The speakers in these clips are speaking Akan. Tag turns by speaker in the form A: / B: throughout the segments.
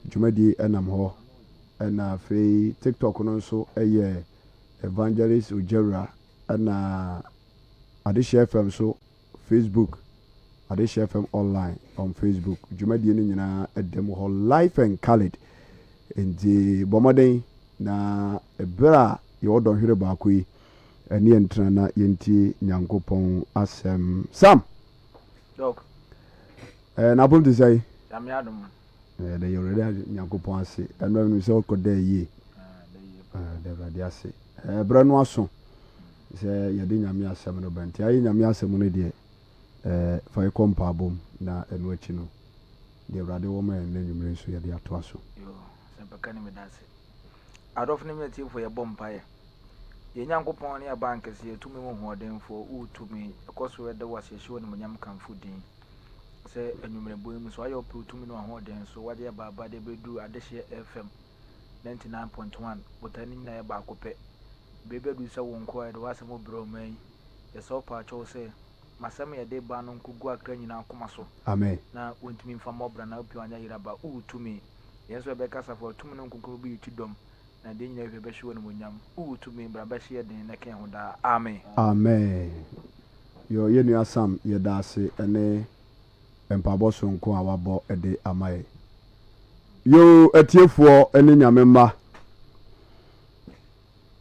A: Dwumadie nam hɔ. Ɛna afei TikTok no nso yɛ Evangelist Ogyawura. Ɛna Adehyeɛ FM nso Facebook, Adehyeɛ FM online on Facebook. Dwumadie no nyinaa da mu hɔ live and coloured. Nti bɔ mmɔden na berɛ a yɛwɔ dɔnhwere baako yi, ɛne yɛn ntena na yɛntie Nyankopɔn asɛm. Sam!
B: Doc.
A: Eh, n'apom te sɛn?
B: Nyame adom.
A: Eh, da yɛ Awurade Nyankopɔn ase. Ɛno ɛno sɛ ɔkɔ da yie. Ah, da Awurade ase. Eh, berɛ no aso sɛ yɛde Nyame asɛm no ba. Nti ayɛ Nyame asɛm no deɛ, eh, fa yɛkɔ mpaabom na ɛno akyi no, deɛ Awurade wɔ ma yɛn nnɛ anwummere nso yɛde atoa so.
B: Yo, sɛmpaka ne meda ase. Adɔfo ne me atiefo yɛbɔ mpaeɛ. Yɛn Nyankopɔn ne Abankɛseɛ, tumi mu hoɔdenfoɔ, wo tumi, yɛkɔ so da wo ase, yɛhyɛ wo animuonyam kamfo din sɛ anwummerɛ bɔ yi mu so, woayɛ wo pɛ, wo tumi ne w'ahoɔden so, woagye yɛn baaba de abɛduru Adehyeɛ FM 99.1, botae no nyinaa yɛ baako pɛ, berɛ bi aduru sɛ wo nkoa yɛde w'asɛm rebrɛ ɔman yi, yɛsrɛ wo paakyɛw sɛ m'asɛm yɛde ba no nkɔgu akra nyinaa akoma so,
A: Amen.
B: na wɔntumi mfa mmɔ bra na wopue anyɛ yera ba, wo tumi, yɛn nso yɛbɛkasa fa wo tumi ne wo nkonkron bɛyi ti dɔm, Na deɛ nyina hwɛ bɛhyɛ wo animuonyam. Wo tumi, bra bɛhyɛ yɛ den na ka yɛn ho daa. Amen.
A: Amen yoo yɛ nua Sam yɛda ase ne mpaebɔ soronko a wabɔ de ama yɛ. Yoo atiefoɔ ne Nyame mma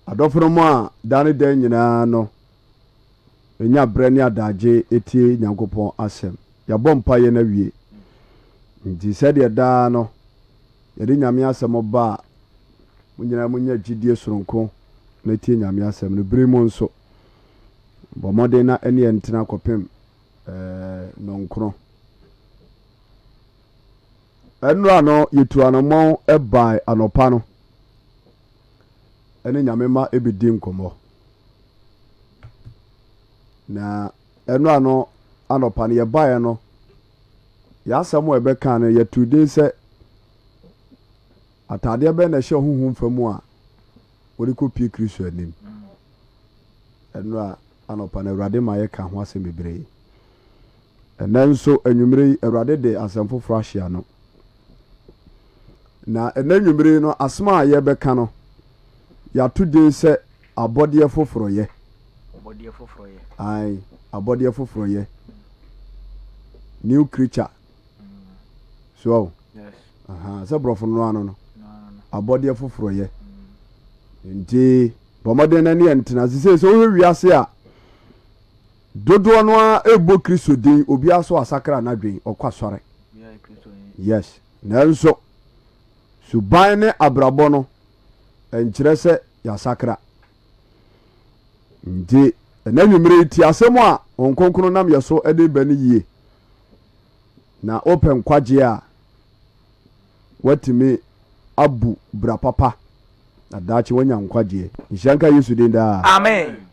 A: adɔfonom a daa ne daa nyinaa no nya berɛ ne adagye tie Nyankopɔn asɛm. Yɛabɔ mpaeɛ no awie nti sɛdeɛ daa no Yɛde Nyame asɛm ba a, mo nyinaa mo nya gyidie soronko na tie Nyame asɛm no. Bere mu nso, bɔ mmɔden na ɛne yɛn ntena kɔpem nnɔnkron. Ɛnora no, yɛtu anamɔn bae anɔpa no ɛne Nyame ma ɛbɛdi nkɔmmɔ. Na ɛnora no anɔpa no yɛbaeɛ no, Yɛn asɛm a yɛbɛka no, yɛtoo din sɛ, Ataadeɛ bɛn na ɛhyɛ honhom fa mu a wɔde kɔpue Kristo anim? Ɛnora anɔpa no, Awurade ma yɛka ho asɛm bebree. Ɛnnɛ nso, anwummere yi, Awurade de asɛm foforɔ ahyɛ ano. Na ɛnnɛ anwummere yi no, asɛm a yɛbɛka no, yɛato din sɛ abɔdeɛ foforɔyɛ.
B: Abɔdeɛ foforɔyɛ.
A: Ae, abɔdeɛ foforɔyɛ. New creature. So awo.
B: Yes.
A: Aha, sɛ borɔfo no ano no. Abɔdeɛ foforɔyɛ. Nti, bɔ mmɔden na ne yɛn ntena. Sisei sɛ wohwɛ wiase a, dodoɔ no ara ɛbɔ Kristo din, obiara so asakra n'adwen, ɔkɔ asɔre. Yes. Nanso, suban ne abrabɔ no, ɛnkyerɛ sɛ yɛasakra. Nti, ɛnɛ anwummere yi, tie asɛm a Honhom Kronkron nam yɛ so de reba no yie. Na wopɛ nkwagyeɛ a, woatumi abu bra papa, na daakye woanya nkwagyeɛ. Nhyira nka Yesu din daa.
B: Amen.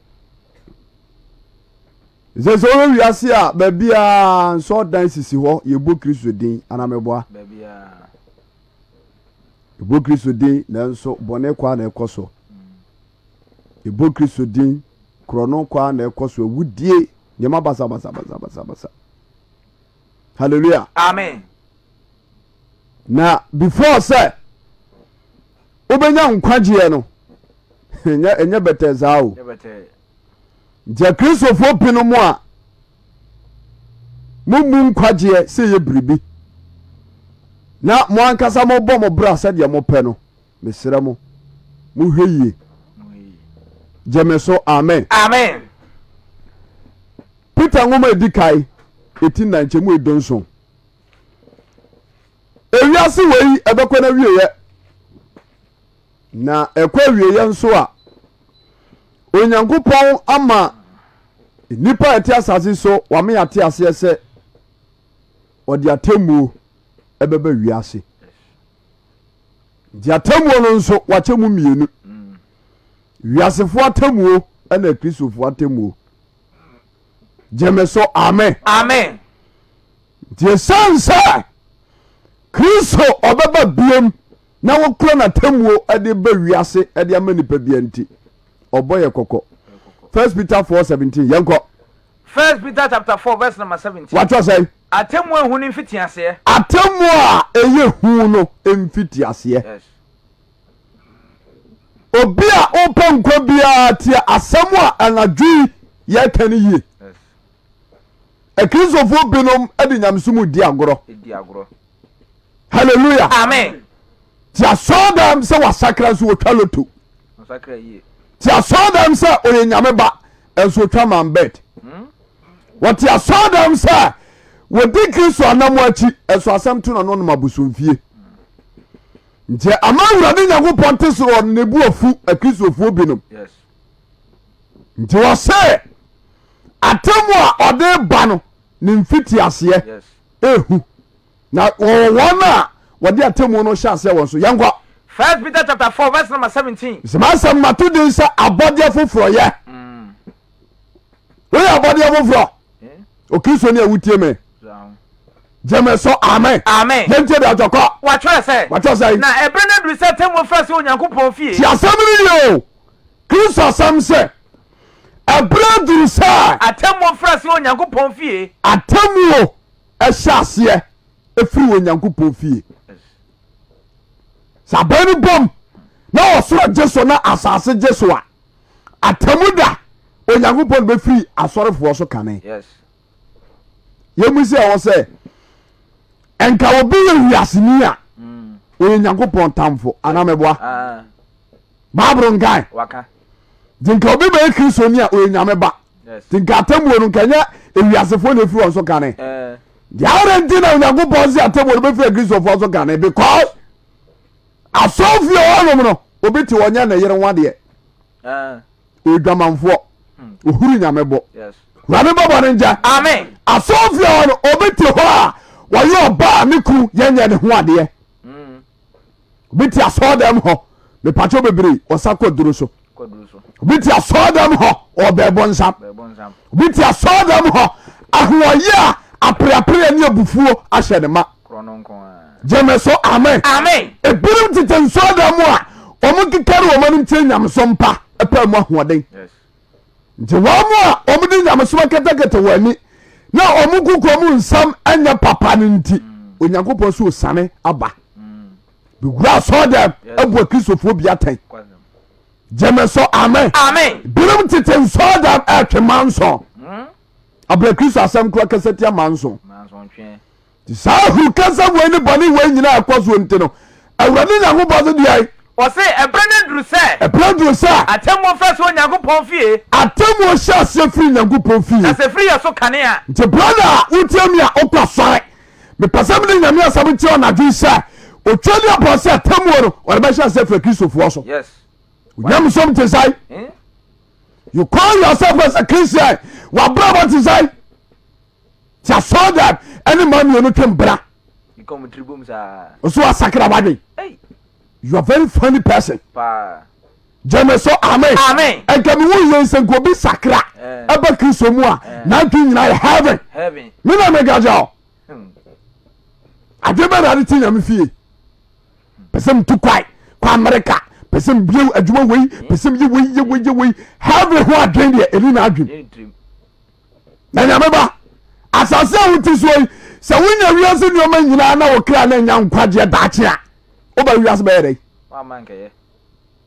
A: Sɛ sɛ wohwɛ wiase a, baabiara nsɔɔdan sisi hɔ, yɛbɔ Kristo din, anaa meboa?
B: Baabiara.
A: Yɛbɔ Kristo din, nanso bɔne kɔ ara na ɛkɔ so. Yɛbɔ Kristo din, korɔno kɔ ara na ɛkɔ so, awudie, nneɛma basabasabasabasa. Hallelujah.
B: Amen.
A: Na before sɛ wobɛnya nkwagyeɛ no, ɛnyɛ ɛnyɛ bɛtɛ saa o. Nti Akristofoɔ binom a mommu nkwagyeɛ sɛ ɛyɛ biribi na mo ankasa mobɔ mo bra sɛdeɛ mopɛ no, mesrɛ mo, mohwɛ yie. Gye me so, amen.
B: Amen.
A: Peter nwoma edi kae, eti nnan nkyɛmu edunson. Ewiase wei ɛbɛkɔ n'awieɛ. Na ɛkɔ awieeɛ nso a, Onyankopɔn ama nnipa a ɛte asase so wama yɛate aseɛ sɛ ɔde atemmuo ɛbɛba wiase. Nti atemmuo no nso wakyɛ mu mmienu. Wiasefoɔ atemmuo ɛna Kristofoɔ atemmuo. Gyeme so amen.
B: Amen.
A: Nti ɛsiane sɛ Kristo ɔbɛba biem na wɔkura n'atemmuo de ba wiase de ama nipa bia nti, ɔbɔ yɛ kɔkɔ. First Peter 4:17 yɛnkɔ.
B: First Peter chapter 4 verse number 17.
A: Watwerɛ sɛn?
B: Atemmuo a ehu no mfitiaseɛ.
A: Atemmuo a ɛyɛ hu no mfitiaseɛ.
B: Yes.
A: Obi a ɔpɛ nkwa biara tie asɛm a anadwo yi yɛreka no yie.
B: Yes.
A: Akristofoɔ binom de nyamesom di agorɔ.
B: Di agorɔ.
A: Hallelujah.
B: Amen.
A: Te asɔɔdam sɛ wasakra nso wɔtwa loto.
B: Ɔsakra yie.
A: Te asɔɔdam sɛ ɔyɛ nyame ba nso ɔtwa man bed. Wɔte asɔɔdam sɛ wɔdi Kristo anam akyi nso asɛm to n'ano nom abosomfie. Nti ama Awurade Nyankopɔn te soro ɔno ne bu afu akristofoɔ binom.
B: Yes.
A: Nti wɔse atemmu a ɔde ba no ne mfitiaseɛ
B: Yes.
A: ehu. Na wɔwɔ wɔn a wɔde atemmuo no hyɛ aseɛ wɔn so. Yɛnkɔ.
B: First Peter chapter 4 verse number 17.
A: Sɛ m'asɛm mato din sɛ abɔdeɛ foforɔ yɛ. Woyɛ abɔdeɛ foforɔ. Okristoni a wotie me. Gyeme so amen.
B: Amen.
A: Yɛntie deɛ ɔtɔ kɔ.
B: Wɔatwerɛ sɛ.
A: Wɔatwerɛ sɛ.
B: Na ɛberɛ no aduru sɛ atemmuo firi ase wɔ Onyankopɔn fie.
A: Tie asɛm no yie o. Kristo asɛm sɛ ɛberɛ aduru sɛ.
B: Atemmuo firi ase wɔ Onyankopɔn fie.
A: Atemmuo hyɛ aseɛ firi Onyankopɔn fie. Sɛ abɛn no bom na ɔsoro gye so na asase gye so a, atemmu da Onyankopɔn bɛfiri asɔrefoɔ so kane. Yɛmu sɛ ɛwɔ sɛ nka obi yɛ wiaseni a ɔyɛ Nyankopɔn tamfo anaa mɛboa?
B: Ah.
A: Bible nkae. Nti nka obi bɛyɛ Kristoni a ɔyɛ Nyame ba. Nti nka atemmuo no nka ɛnyɛ ewiasefoɔ na ɛfiri wɔn so kane. Deɛ awore nti na Onyankopɔn se atemmuo no bɛfiri Akristofoɔ so kane because asɔfie hɔnom no obi te ɔnyɛ ne yere ho adeɛ. Ɔyɛ dwamanfoɔ. Ɔhuru Nyame bo. Wurade bɔbɔ ne nkyɛ.
B: Amen.
A: Asɔfie hɔ no obi te hɔ a wɔyɛ ɔbaa ne kunu yɛnyɛ ne ho adeɛ. Obi te asɔɔdɛm hɔ mepakyɛw bebree ɔsa kɔ duro so. Obi te asɔɔdɛm hɔ ɔbɛɛbɔ nsam. Obi te asɔɔdɛm hɔ ahoɔyɛ a apereapereɛ ne abufuo ahyɛ ne ma. Gyeme so amen.
B: Amen.
A: Ebinom tete nsɔɔdɛm mu a wɔn kekare wɔn anim kyerɛ nyamesom pa ɛpɛ mu ahoɔden. Nti wɔn a wɔde nyamesom akatakata wɔn ani na wɔn kokoa mu nsɛm nyɛ papa no nti, Onyankopɔn so osiane aba. Bewura asɔɔdɛm abu akristofoɔ bi atɛn. Gyeme so amen.
B: Amen.
A: Binom tete nsɔɔdɛm ɛtwe manson. Abira Kristo asɛm kora kasa tia manson. Nti saa ahurukasa wei ne bɔne wei nyinaa ɛkɔ soɔ nti no, Awurade Nyankopɔn se deɛn?
B: Ɔse, ɛberɛ no aduru sɛ.
A: Ɛberɛ aduru sɛ.
B: Atemmuo firi aseɛ wɔ Nyankopɔn fie.
A: Atemmuo hyɛ aseɛ firi Nyankopɔn fie.
B: Na sɛ ɛfiri yɛn so kane a.
A: Nti brɔda a wotie me a wokɔ asɔre, mepɛ sɛ mede Nyame asɛm kyerɛ wo anadwo yi sɛ, otwa ni abɔ sɛ atemmuo no wɔde bɛhyɛ aseɛ firi Akristofoɔ so.
B: Yes.
A: Onyamesom te sɛn?
B: Hmm?
A: You call yourself as a Christian, wabrabɔ te sɛn? Ti asɔɔdan ɛne maa mmienu twe mbra. Nso asakra wadwen. You are very funny person. Gyeme so amen.
B: Amen.
A: Nka mi wu yɛn sɛ nka obi sakra ɛbɛ eh. Kristo mu a eh. n'adwen nyinaa yɛ heaven.
B: Heaven.
A: Mi na mi gagya o.
B: Hmm.
A: Adwen bɛ na ade ti nyame fie. Pɛ sɛ metu kwae kɔ Amerika. Pɛ sɛ mebie adwuma wei. Pɛ sɛ meyɛ wei yɛ wei yɛ wei. Heaven ho adwen deɛ ɛni n'adwen. Na nyame ba asase a wote soɔ yi sɛ wonya wiase nneɛma nyinaa na wo kra na nya nkwagyeɛ daakye a woba wiase bɛyɛ dɛn?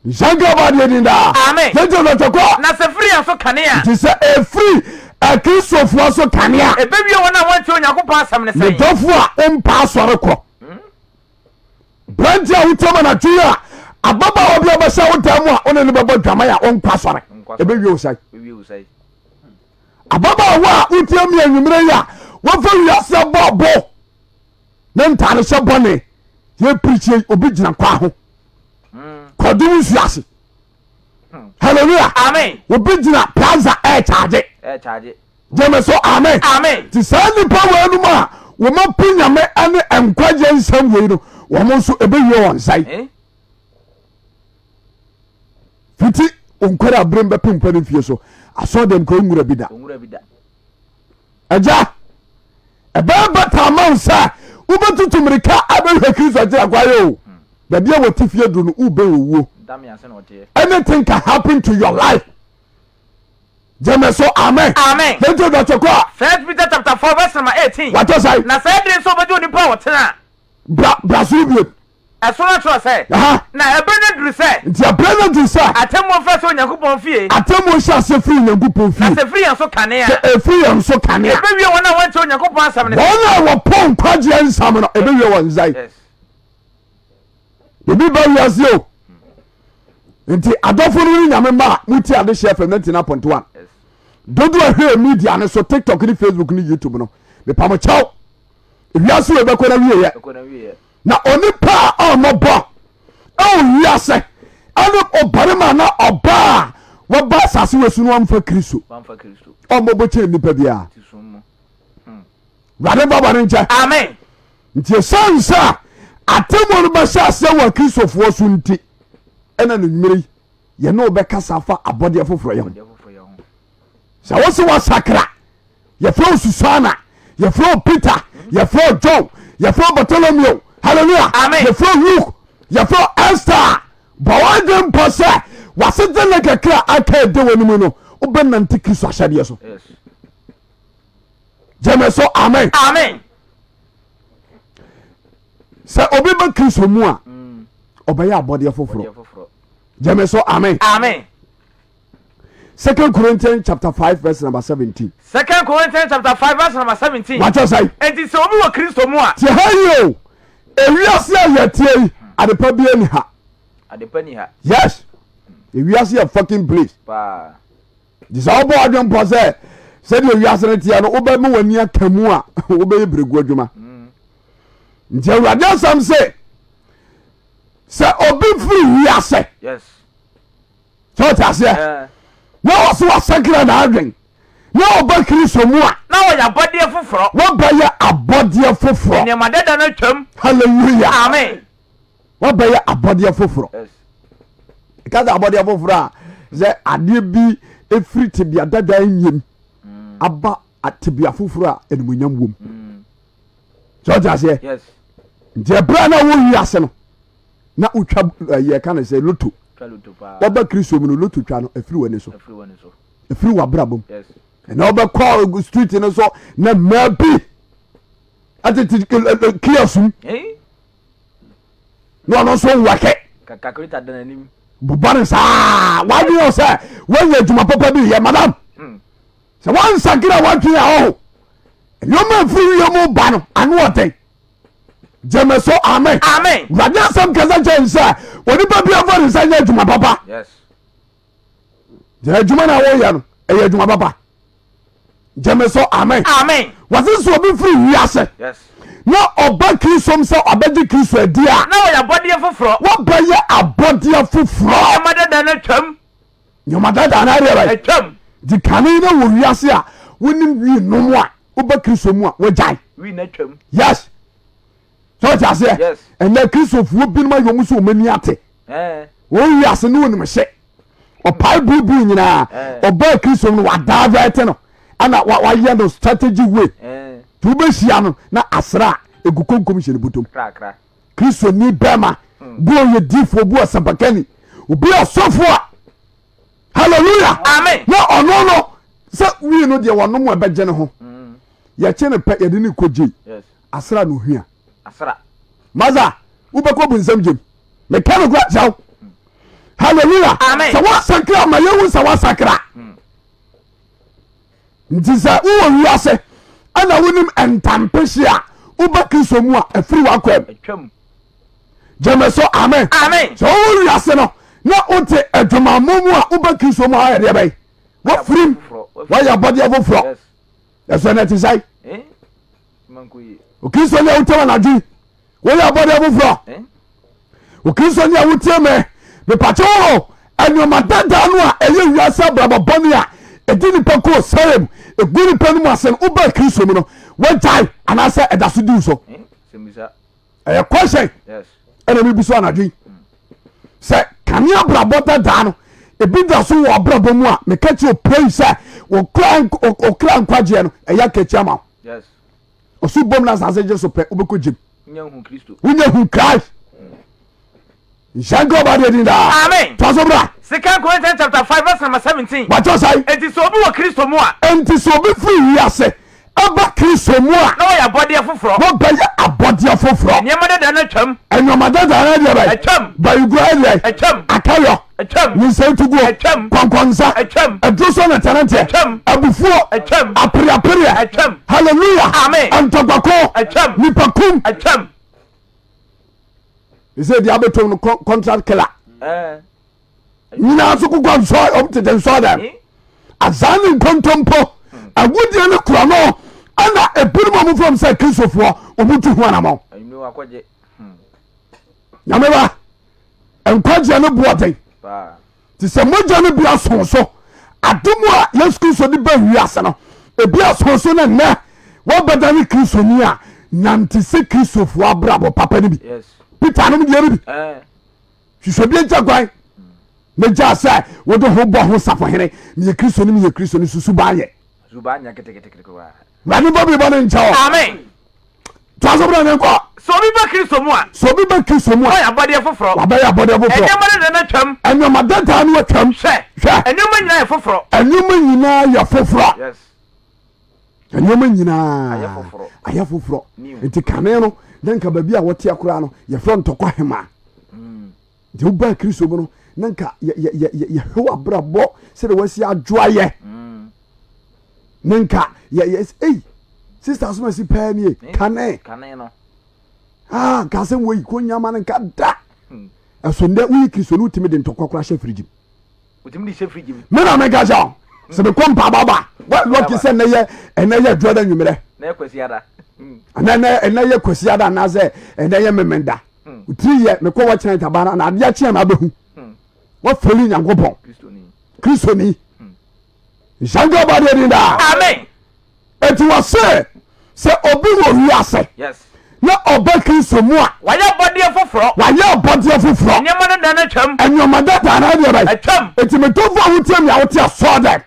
A: Nhyɛ nka ɔba adeɛ din daa.
B: Amen.
A: Yɛnti ɔdɔtɔ kɔ.
B: Na sɛ firi yɛn so kane a.
A: Nti sɛ ɛfiri akristofoɔ so kane a.
B: Ɛbɛwie wɔn a wɔntie Onyankopɔn asɛm no sɛn?
A: Me dɔfo a wompa asɔre kɔ. Berante a wotie ma anadwo yi a ababaawa bi abɛhyɛ wo dan mu a wo ne no bɛbɔ dwaman a wonkɔ asɔre. Ɛbɛwie wo sɛn? Ababaawa a wotie mi anwummerɛ yi a wɔfa wiase abɔ bo ne ntaare hyɛ bɔne yɛ pirikyie obi gyina kwa ho kɔdom nsu ase hallelujah
B: amen
A: obi gyina plaza ɛɛkyaagye gyeme so amen
B: amen
A: nti saa nnipa wei nom a wɔma po nyame ne nkwagye nsɛm wei no wɔn nso ɛbɛwie wɔn nsae
B: eh?
A: Fiti wo nkwari aberem bɛpem mpani mfie so asɔre dɛm kɔ nwura bi da. Agya, ɛbɛyɛ bɛta ama wo sɛ wobɛtutu mmirika abɛhwɛ Kristo akyiri akwaeɛ o. Baabi a wɔte fie duru no wobɛn owuo. Anything can happen to your life. Gyeme so amen.
B: Amen.
A: Yɛntie dɔkye kɔ a.
B: First Peter chapter 4 verse number 18.
A: Watɔ sɛn?
B: Na sɛ ɛdene sɛ ɔbɛgye onipa a ɔtene a.
A: Bra bra soro biem.
B: Ɛso no kyerɛ sɛ.
A: Aha.
B: Na ɛberɛ no aduru sɛ.
A: Nti ɛberɛ no aduru sɛ.
B: Atemmuo mfiri sɛ Onyankopɔn fie.
A: Atemmuo hyɛ aseɛ firi Onyankopɔn fie.
B: Na sɛ ɛfiri yɛn so kane a.
A: Sɛ ɛfiri yɛn so kane a.
B: Ɛbɛwie wɔn a wɔntie Onyankopɔn asɛm no
A: sɛn. Wɔn a wɔpo nkwagyeɛ nsɛm no ɛbɛwie wɔn sɛn.
B: Yes.
A: Biribi ba wiase o. Nti adɔfo no ne nyame mma a motie Adehyeɛ FM 99.1 dodoɔ a hwɛ media no so TikTok ne Facebook ne YouTube no mepamo kyɛw wiase wei bɛkɔ na wieɛ na onipa a ɔmmɔbɔ ɛwɔ wiase ɛne ɔbarima na ɔbaa a wɔba asase wɔ su no ɔmfa Kristo ɔmmɔbɔ kyɛn nipa biara wurade mfa bɔne nkyɛ
B: amen
A: nti ɛsiane sɛ atemmuo no bɛhyɛ aseɛ wɔ akristofoɔ so nti ɛna no nwumere yi yɛne wo bɛkasa afa abɔdeɛ foforɔ yɛ ho sɛ wo se wasakra yɛfrɛ wo Susana yɛfrɛ wo Peter yɛfrɛ wo John yɛfrɛ wo Bartholomew hallelujah
B: Amen.
A: yɛfrɛ wo Luke yɛfrɛ wo Esther bɔ w'adwen mpɔ sɛ wasete ne kakra a aka ɛde wɔ no mu no wobɛnante Kristo ahyɛdeɛ so
B: Yes.
A: gyeme so amen
B: Amen.
A: Sɛ obi ba Kristo mu a ɔbɛyɛ abɔdeɛ foforɔ gyeme so amen.
B: Amen.
A: Second Corinthians chapter 5 verse number 17.
B: Second Corinthians chapter 5 verse number 17.
A: Wakyɛ sɛ.
B: Enti sɛ obi wɔ Kristo mu a.
A: Tie ha yi o. Ewiase a yɛteɛ yi adepa bi ani ha.
B: Adepa ni ha.
A: Yes. Ewiase yɛ fucking place.
B: Paa.
A: Nti sɛ wobɔ w'adwene pɔ sɛ sɛdeɛ wiase no teɛ no wobɛma w'ani aka mu a wobɛyɛ berɛgu adwuma. Nti Awurade asɛm se sɛ obi firi wiase sɛ ɔte aseɛ na ɔse wasakra n'adwen na ɔba Kristo mu a
B: na wɔyɛ abɔdeɛ foforɔ.
A: Wɔbɛyɛ abɔdeɛ foforɔ.
B: Nneɛma dada no atwam.
A: Hallelujah.
B: Amen.
A: Woabɛyɛ abɔdeɛ foforɔ. Ɛka sɛ abɔdeɛ foforɔ a sɛ adeɛ bi ɛfiri tebea dada nyam mm. aba tebea foforɔ a animonyam wom. Mm. Sɛ ɔte aseɛ? Nti ɛberɛ na wɔ wiase no na wotwa eh, yɛka no sɛ loto. Wɔba Kristo mu no loto twa no ɛfiri w'ani so. Ɛfiri w'abrabɔ mu. Ɛna wobɛkɔ street no so na mmaa bi atete kiosk mu. Na ɔno nso wɛkɛ bobɔ no saa wadwene wɔ sɛ woanya adwuma papa bi yɛ madam hmm. sɛ woansakra woadwene a ɔho nneɛma mfiri wie mu ba no ano ɔden gyeme so amen wurade asɛm kasa kyɛn sɛ onipa bia mfa ne nsa nyɛ adwuma papa gyina adwuma no a woyɛ no ɛyɛ adwuma papa gyeme so amen
B: amen
A: wɔse sɛ obi firi wiase na ɔba kristo m sɛ ɔbɛgye kristo adi a
B: na wɔyɛ abɔdeɛ foforɔ
A: wɔbɛyɛ abɔdeɛ foforɔ
B: nneɛma dada no atwam
A: nneɛma dada no adeɛ bɛyɛ
B: atwam
A: nti kane na wɔ wiase a wonim wii nom a woba kristo mu a wogyae
B: wii no atwam
A: yes sɛ ɔte aseɛ ɛnɛ kristofoɔ binom ayɛ ɔmo sɛ ɔmo ani ate wɔn wiase ne wɔnim hye ɔpae bubu nyinaa ɔbaa kristo no wadavɛte no ɛna wayɛ no strategy way nti wobɛhyia no na asra a ɛgu konkom hyɛ no botom kristo ni bɛma hmm. bu ɔyɛ difoɔ bu ɔsɛmpakani obi ɔsɔfo a hallelujah
B: amen
A: na ɔno no sɛ wii no deɛ wɔnom ɛbɛgye ne ho hmm. yɛkye no pɛ yɛde ne kɔ gyei asra no hia masa wobɛkɔ bu nsɛm gyem meka no kora kyɛw hallelujah sɛ woasakra ma yɛhu sɛ woasakra hmm. nti sɛ wowɔ wiase ɛna wonim ntampehye a woba kristo mu a ɛfiri w'akwam gyeme so amen sɛ wowɔ wiase no na wote adwamammɔ mu a woba kristo mu a ayɛ deɛ bɛyi woafirim woayɛ abɔdeɛ foforɔ ɛsɛ no ɛte sɛe okristo ne a wotam anadwo yi woyɛ abɔdeɛ foforɔ okristoni a wotie me mepakyɛ wo nneɛma dada no a ɛyɛ wiase abrabɔ bɔne a ɛdi nipa kɔ sɛre mu ɛgu nipa no mu ase no wobaa kristo mu no wagyae anaasɛ ɛda so diw so ɛyɛ question ɛna mebi so anadwo yi sɛ kane abrabɔ dadaa no ebi da so wɔ abrabɔ mu a meka kyerɛ pray sɛ wɔkra nkwagyeɛ no ɛyɛ akakyi ama wo ɔso bom na asase gye so pɛ wobɛkɔ gyem wonya hu Christ. Nhyira nka ɔba deɛ din daa.
B: Amen.
A: Toa so bra.
B: Second Corinthians chapter 5 verse number 17.
A: Wakyɛ sɛn?
B: Enti sɛ obi wɔ Kristo mu a.
A: Enti sɛ obi firi wiase ɛba Kristo mu a.
B: Na wɔyɛ abɔdeɛ foforɔ.
A: Wɔbɛyɛ abɔdeɛ foforɔ.
B: Nneɛma dada no atwam.
A: Nneɛma dada no deɛ bɛyɛ.
B: Atwam.
A: Bayigura deɛ.
B: Atwam.
A: Akayɔ.
B: Atwam.
A: Nyinsɛn tuguo.
B: Atwam.
A: Kɔnkɔnsa.
B: Atwam.
A: Aduro so nɛtɛnɛteɛ.
B: Atwam.
A: Abufuo.
B: Atwam.
A: Apereapereɛ.
B: Atwam.
A: Hallelujah.
B: Amen.
A: Ntɔkwako.
B: Atwam.
A: Nipakum.
B: Atwam.
A: Ɛsɛ deɛ abɛtom no contract killer. Nyinaa nso kokɔ nsɔ ɔm tete nsɔ dɛm. Azaa ne nkontompo. Awudie ne korɔ no ɛna ebinom a wɔfrɛ sɛ Kristofoɔ wɔn tu ho anamɔ. Nyame ba nkwagyeɛ no boɔ den. Te sɛ mogya no bi aso so adom a Yesu Kristo de ba wiase no ebi aso so na nnɛ wɔbɛda ne Kristoni a nante sɛ Kristofoɔ abrabɔ papa no bi. Peter nom deɛ no bi. Hwehwɛ bi agya kwan na gyaa sɛ wode ho bɔ ho safohene meyɛ Kristoni meyɛ Kristoni susu ban yɛ. Wurade bɔ bibɔ ne nkyɛ o.
B: Amen.
A: Toa so bra ne nkɔ.
B: Sɛ obi ba Kristo mu a.
A: Sɛ obi ba Kristo mu a.
B: Ɔyɛ abɔdeɛ foforɔ.
A: Wabɛyɛ abɔdeɛ foforɔ.
B: Nneɛma dada no atwam.
A: Nneɛma dada no atwam.
B: Hwɛ.
A: Hwɛ.
B: Nneɛma nyinaa yɛ foforɔ.
A: Nneɛma nyinaa yɛ foforɔ.
B: Yes.
A: Nneɛma nyinaa ayɛ foforɔ. Nti kane no na nka baabi a wɔteɛ koraa no yɛfrɛ ntɔkwa hema. Mm. Nti wobaa Kristo mu no na nka yɛhwɛ w'abrabɔ sɛdeɛ wasi adwo ayɛ. Mm. Ne nka yɛyɛ ei sista asoma si pɛɛ nie kane. Ah nka asɛm wei ko nyama no nka da. Hmm. Ɛso ndɛ woyi Kristo no wotumi de ntɔkwa koraa hyɛ firigye mu. Me na meka kyɛ wo sɛ mekɔ mpaabɔ ba lɔki sɛ ɛnɛ yɛ ɛnɛ yɛ dwoada nwummerɛ ɛnɛ ɛnɛ yɛ kwasiada anaasɛ ɛnɛ yɛ memenda hmm. tiri yɛ mekɔ wɔkyerɛ ntaba no na adeɛ kyeɛ ma abɛhu hmm. wafɛli nyankopɔn kristoni nhyɛnka ɔba deɛ din daa
B: amen
A: Enti wɔse sɛ obi wɔ wiase na ɔba Kristo mu a.
B: Wayɛ abɔdeɛ foforɔ.
A: Wayɛ abɔdeɛ foforɔ.
B: Nneɛma dada no atwam.
A: Nneɛma dada no adeɛ bɛn?
B: Atwam.
A: Enti me dɔfo a wotie me a wote asɔɔ dɛm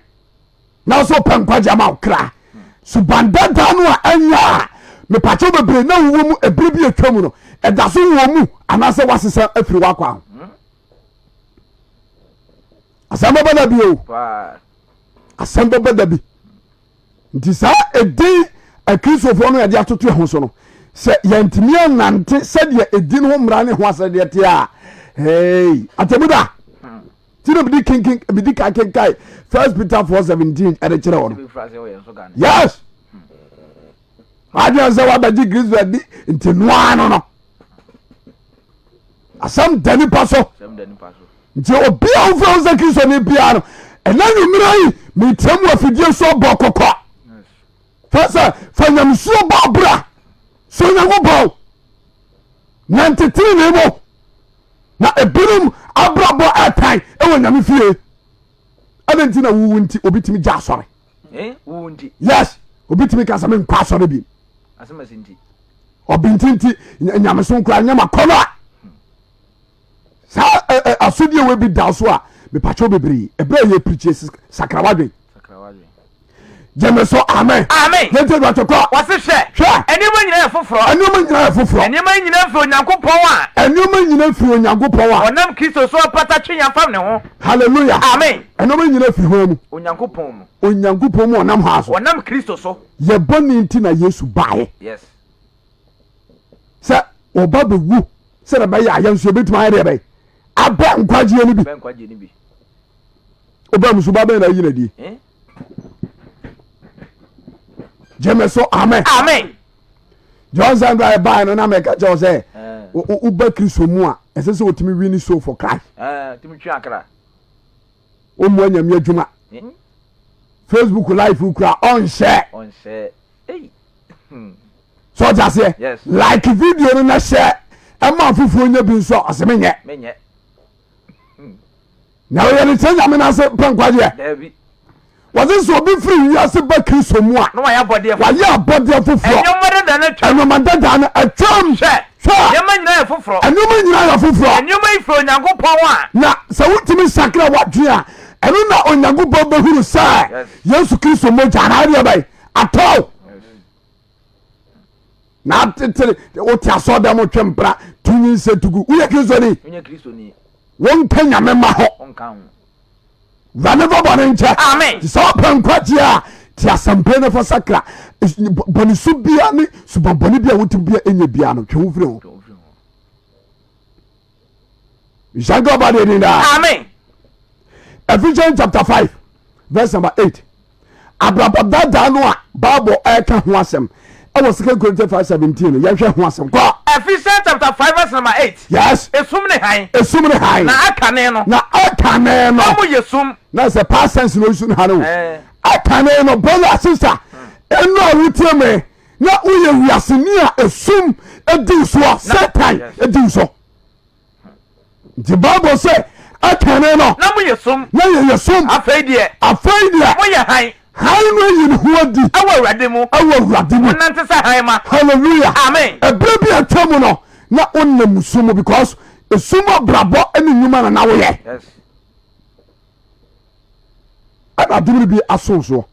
A: na so pɛ nkwagye ama wo kra. Suban dada no a ɛnyɛ a mepakyɛw bebree na wowɔ mu ebere bi atwa mu no ɛda so wɔ mu anaasɛ wasesa afiri w'akwan ho. Asɛm bɛba da bi o. Asɛm bɛba da bi. Nti saa edin Akristofoɔ no yɛde atoto ɛho so no, sɛ yɛntumi anante sɛdeɛ edin ho mmara ne ho asɛdeɛ teɛ a, hey, atɛmu da. Ti na medi kinkin medi kan kenkae First Peter 4:17 ɛde kyerɛ wɔ no. Yes. Adwene sɛ wabɛgye Kristo adi nti noa no no. Asɛm da nipa so. Nti obi a wofrɛ wo sɛ Kristoni biara no, ɛna nwummerɛ yi metia mu afidie so abɔ kɔkɔ fa sɛ fa nyamesuo bɔ abra sɛ Onyankopɔn nante tenenee mu na ebinom abrabɔ ɛtan ɛwɔ nyame fie ɛna nti na wuwu nti obi tumi gya asɔre
B: eh,
A: yes obi tumi ka sɛ menkɔ asɔre bi ɔbi nti nti nyamesom koraa nyɛ makɔnɔ a Saa ɛ ɛ asodie wei bi da so a mepakyɛw bebree ɛberɛ a yɛ pirikyi sakra wadwen gyeme so amen
B: amen
A: yɛnti adwatɔ kɔ
B: wɔse hwɛ
A: hwɛ
B: nneɛma nyinaa yɛ foforɔ
A: nneɛma nyinaa yɛ foforɔ
B: nneɛma nyinaa firi onyankopɔn
A: a nneɛma nyinaa firi onyankopɔn a
B: ɔnam kristo so apata twe yɛn fam ne ho
A: hallelujah
B: amen
A: nneɛma nyinaa firi hɔn mu
B: onyankopɔn mu
A: onyankopɔn mu ɔnam hɔ so
B: ɔnam kristo so
A: yɛ bɔne nti na yesu baeɛ
B: yes
A: sɛ ɔba bɛwu sɛdeɛ ɛbɛyɛ a yɛn nso yɛbɛtumi ayɛ deɛ bɛyɛ abɛ nkwagyeɛ no bi ɔba mu so ba bɛn na ayi na die eh? gyeme so amen
B: amen
A: john sandra ɛbaeɛ no na mɛka kyɛw sɛ eh. woba kristo mu a ɛsɛ sɛ wɔtumi win soul for christ
B: eh,
A: ɔmmua nyame adwuma facebook live kura ɔnhyɛ sɛ ɔte aseɛ like video no na hyɛ ɛma afoforɔ nya bi nso a ɔsɛ menyɛ na ɔyɛ ne kyerɛ nyame no ase pɛ nkwagyeɛ wɔse sɛ obi firi wiase ba kristo mu a
B: wayɛ
A: abɔdeɛ foforɔ nneɛma dada no atwam
B: hwɛ nneɛma nyinaa yɛ foforɔ
A: nneɛma nyinaa yɛ foforɔ
B: nneɛma yi firi onyankopɔn a
A: na sɛ wotumi sakra wadwene a ɛno na onyankopɔn bɛhunu sɛ yesu kristo mogya na adeɛ bɛn atɔw. Na atetere wote asɔɔdan mu twe mpra to nyinsɛ tugu woyɛ kristoni?
B: Wonyɛ kristoni.
A: Wonka nyame ma hɔ.
B: Wonka ho.
A: Wurade fa bɔne nkyɛ.
B: Amen.
A: Te sɛ wopɛ nkwagyeɛ a te asɛmpa na fa sakra bɔne su bia ne suban bɔne bi a wote bia ɛnyɛ bia no twe wo firi ho.
B: Twe wo firi ho.
A: Nhyira nka ɔba deɛ din daa.
B: Amen.
A: Ephesians chapter 5 verse number 8. Abrabɔ daadaa no a Bible ɛka ho asɛm ɛwɔ 2 Corinthians 5 17 no yɛhwɛ ho asɛm kɔ.
B: Ephesians chapter 5 verse number 8.
A: Yes.
B: Esum ne hann.
A: Esum ne hann.
B: Na akane no.
A: Na akane no.
B: Na mo yɛ sum.
A: Na sɛ past tense na osu ne hann o.
B: Eh.
A: Akane no brother sister ɛnu a wotie me na woyɛ wiaseni a esum edi soɔ Satan edi so. Nti Bible sɛ ɛkane no.
B: Na moyɛ sum.
A: Na yɛyɛ sum.
B: Afei deɛ.
A: Afei deɛ.
B: Moyɛ hann.
A: Hann no ayi ne ho adi.
B: Ɛwɔ Awurade mu.
A: Ɛwɔ Awurade mu.
B: Monante sɛ hann ma.
A: Hallelujah.
B: Amen.
A: Ɛberɛ bi a atwa mu no na wonam sum mu because esum abrabɔ ne nnwuma na na woyɛ.
B: Yes.
A: Ɛna adom no bi aso soɔ.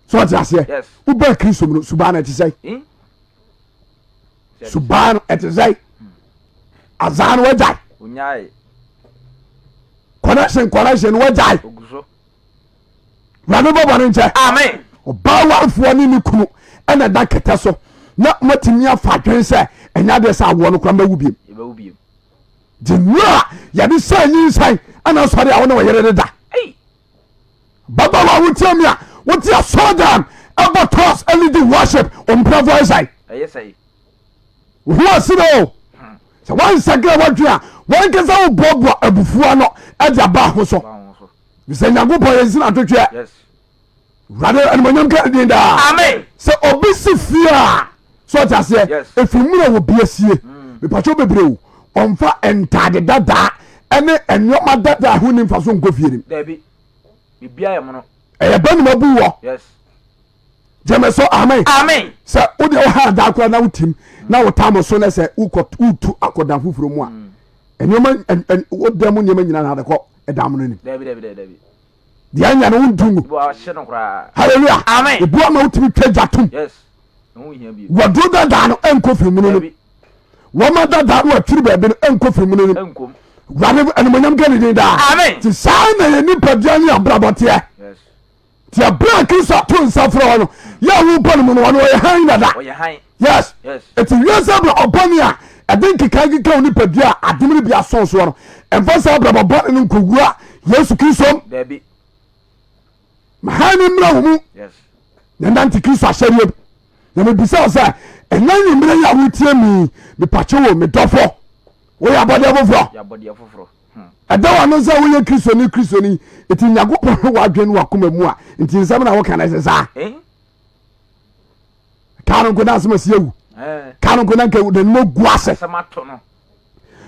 A: So ɔte aseɛ.
B: Yes.
A: Wobaa Kristo mu no subaa no ɛte sɛn?
B: Hmm?
A: Subaa no ɛte sɛn? Azaa no wagyae.
B: Onyae.
A: Connection connection no wagyae.
B: Ogu so.
A: Wurade bɔ bɔne nkyɛ.
B: Amen.
A: Ɔbaa warefoɔ ne ne kunu ɛna ɛda kɛtɛ so na moatumi afa adwene sɛ ɛnyɛ adeɛ sɛ awoɔ no koraa mɛwo biem.
B: Yɛbɛwo biem.
A: Nti nnuro a yɛde sɛ nyinsɛn ɛna sɔre a wo ne ɔyere de da.
B: Ei.
A: Babaawa wotie me a wote asɔredan ɛbɔ toss ɛne di worship ɔmprɛfoɔ ɛsɛe.
B: Ɛyɛ sɛe.
A: Wo ho asere o. Sɛ woansakra w'adwene a wankasa woboaboa abufuo ano ɛde aba ho so. Sɛ Nyankopɔn yɛ nsina atwetweɛ.
B: Yes.
A: Wurade animonyam ka ne din daa.
B: Amen.
A: Sɛ obi si fie a so ɔte aseɛ
B: Yes.
A: efi mu na obi asie mepatwo bebree o ɔmfa ntaade dadaa ɛne nneɛma dadaa ho ni nfa so nkɔ fie nim.
B: Dabi. Biribiara yɛ mono.
A: Ɛyɛ bɛ nima bu wɔ.
B: Yes.
A: Gyeme so amen.
B: Amen.
A: Sɛ wo deɛ woha daa koraa na wotim na wotam so na sɛ wokɔ wotu akɔ dan foforɔ mu a nneɛma wo dan mu nneɛma nyinaa na ade kɔ ɛdan mu no nim.
B: Dabi dabi dabi dabi.
A: Deɛ anya no wontu ngu.
B: Ebi ahye no koraa.
A: Hallelujah.
B: Amen.
A: Ebu ama wotumi twa gya tom.
B: Yes. Ɛho hia bio.
A: Wɔduro dadaa no ɛnkɔ firi mu no nim. Wɔma dadaa no atwiri baabi no ɛnkɔ firi mu no nim.
B: Ɛnkom.
A: Wurade animonyam ka ne din daa.
B: Amen.
A: Ti saa na yɛ nipadua ne abrabɔ teɛ.
B: Yes.
A: Nti ɛberɛ a Kristo ato nsa frɛ hɔ no yɛ a wobɔ no mu no ɔno ɔyɛ hann dada.
B: Ɔyɛ hann.
A: Yes.
B: Yes.
A: Nti wiase abrɛ ɔbɔne a ɛde nkeka nkeka wo nipadua a adom no bi asɔn soɔ no ɛmfa saa abrabɔ bɔne no nkɔwura Yesu Kristo mu.
B: Dabi.
A: Ma hann no mmra wo mu.
B: Yes.
A: Na nante Kristo ahyɛdeɛ mu. Na mebisa wo sɛ ɛnɛ nwummerɛ yi a wotie mi mepakyɛ wo medɔfo woyɛ abɔdeɛ foforɔ.
B: Yɛ abɔdeɛ foforɔ.
A: Ɛda w'ano sɛ woyɛ Kristoni Kristoni nti Nyankopɔn hwɛ w'adwene ne w'akoma mu a nti nsɛm na woka no ɛsɛ saa. Kaa no nko na asɛm asi awu. Kaa no nko na nka n'anim agu ase.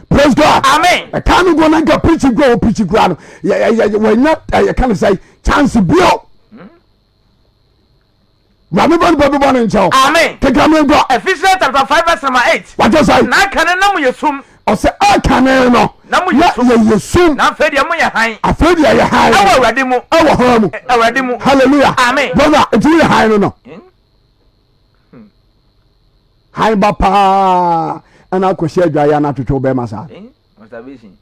A: Praise God.
B: Amen.
A: Ɛkaa no nko na nka preaching kura wɔ preaching kura no wɔnya yɛka no sɛ chance bio. Wurade bɔ nipa bi bɔ ne nkyɛn.
B: Amen.
A: Keka mi nkɔ.
B: Ephesians chapter 5 verse number 8.
A: Wàtí sɛ.
B: Na akane na mo yɛ sum.
A: Ɔsɛ akane no.
B: Na mo yɛ sum.
A: Na yɛ sum.
B: Na afei deɛ mo yɛ hann.
A: Afei deɛ yɛ hann.
B: Ɛwɔ Awurade mu.
A: Ɛwɔ hann mu.
B: Awurade mu.
A: Hallelujah.
B: Amen.
A: Brother, nti woyɛ hann no no. Hann ba paa ɛna akɔhyɛ adwa yɛ anatwetwe wo bɛrima saa.
B: Masturbation.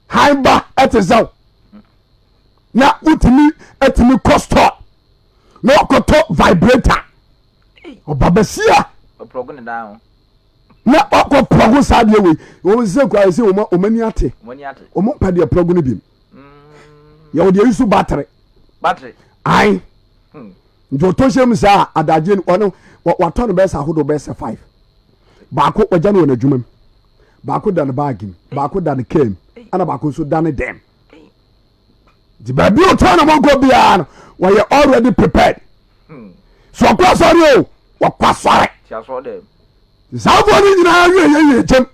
A: Hann ba ɛte sɛ wo. Na wotumi ɛtumi kɔ store na wakɔtɔ vibrator. Ɔba basia. Na wakɔ prɔgo saa deɛ wei. Wɔn sɛ kura sɛ wɔn wɔn ani ate. Wɔn mpɛ deɛ prɔgo no bi. Yɛ wɔde ayi so battery.
B: Battery.
A: Ayi. Nti ɔtɔ hyɛ mu saa adagye no ɔno watɔ no bɛyɛ sɛ ahodoɔ bɛyɛ sɛ five. Baako wagya no wɔ n'adwuma mu. Baako da ne baagi mu. Baako da ne kaa mu. Ɛna baako nso da ne dɛm. Nti baabi a ɔtɔ na mɔnkɔ biara no wɔyɛ already prepared. So ɔkɔ asɔre o wɔkɔ asɔre. Saa fɔ no nyinaa wie yɛ yie gyem.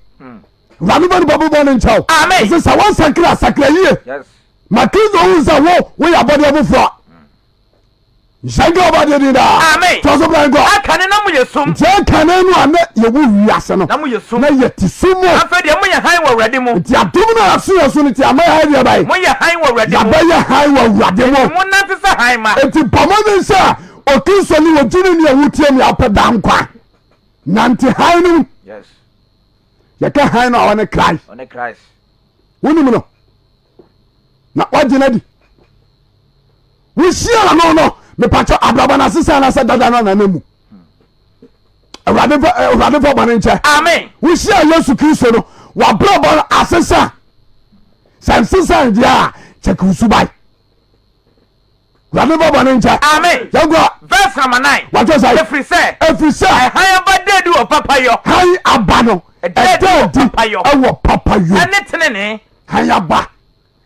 A: Wurade bɔ nipa bɔbɔ ne nkyɛw.
B: Amen.
A: Ɛsɛ sɛ wɔnsakra sakra yie. Ma Kristo hu sɛ wo woyɛ abɔdeɛ foforɔ. Nhyira nka ɔba deɛ din daa.
B: Amen.
A: Toa so bra nkɔ.
B: Akane na moyɛ sum.
A: Nti akane no a na yɛwɔ wiase no.
B: Na moyɛ sum.
A: Na yɛte sum mu.
B: Afei deɛ moyɛ hann wɔ Awurade mu.
A: Nti adom no a yɛaso yɛn so no nti ama yɛayɛ deɛ bɛn?
B: Moyɛ hann wɔ Awurade mu.
A: Yɛabɛyɛ hann wɔ Awurade mu.
B: Enti monnante sɛ hann mma.
A: Enti bɔ mmɔden sɛ Okristoni ogyidini a wotie me a wopɛ daa nkwa. Nante hann no mu.
B: Yes.
A: Yɛka hann no a ɔne Christ.
B: Ɔne Christ.
A: Wonim no na wagye no adi. Wohyia no no mepakyɛ abrabɔ no asesa anasɛ dada no anana mu. Awurade fa eh, Awurade fa bɔne nkyɛ.
B: Amen.
A: Wohyia Yesu Kristo no wabrabɔ no asesa. Sɛ nsesa deɛ a kyɛke wo suban. Awurade fa bɔne nkyɛ.
B: Amen.
A: Yɛnkɔ.
B: Verse number 9.
A: Watɔ sɛ.
B: Ɛfiri sɛ.
A: Ɛfiri sɛ.
B: Ɛhan aba da adi wɔ papayɔ.
A: Han aba no.
B: Ɛda adi wɔ papayɔ.
A: Ɛwɔ papayɔ.
B: Ɛne tenenee.
A: Han aba.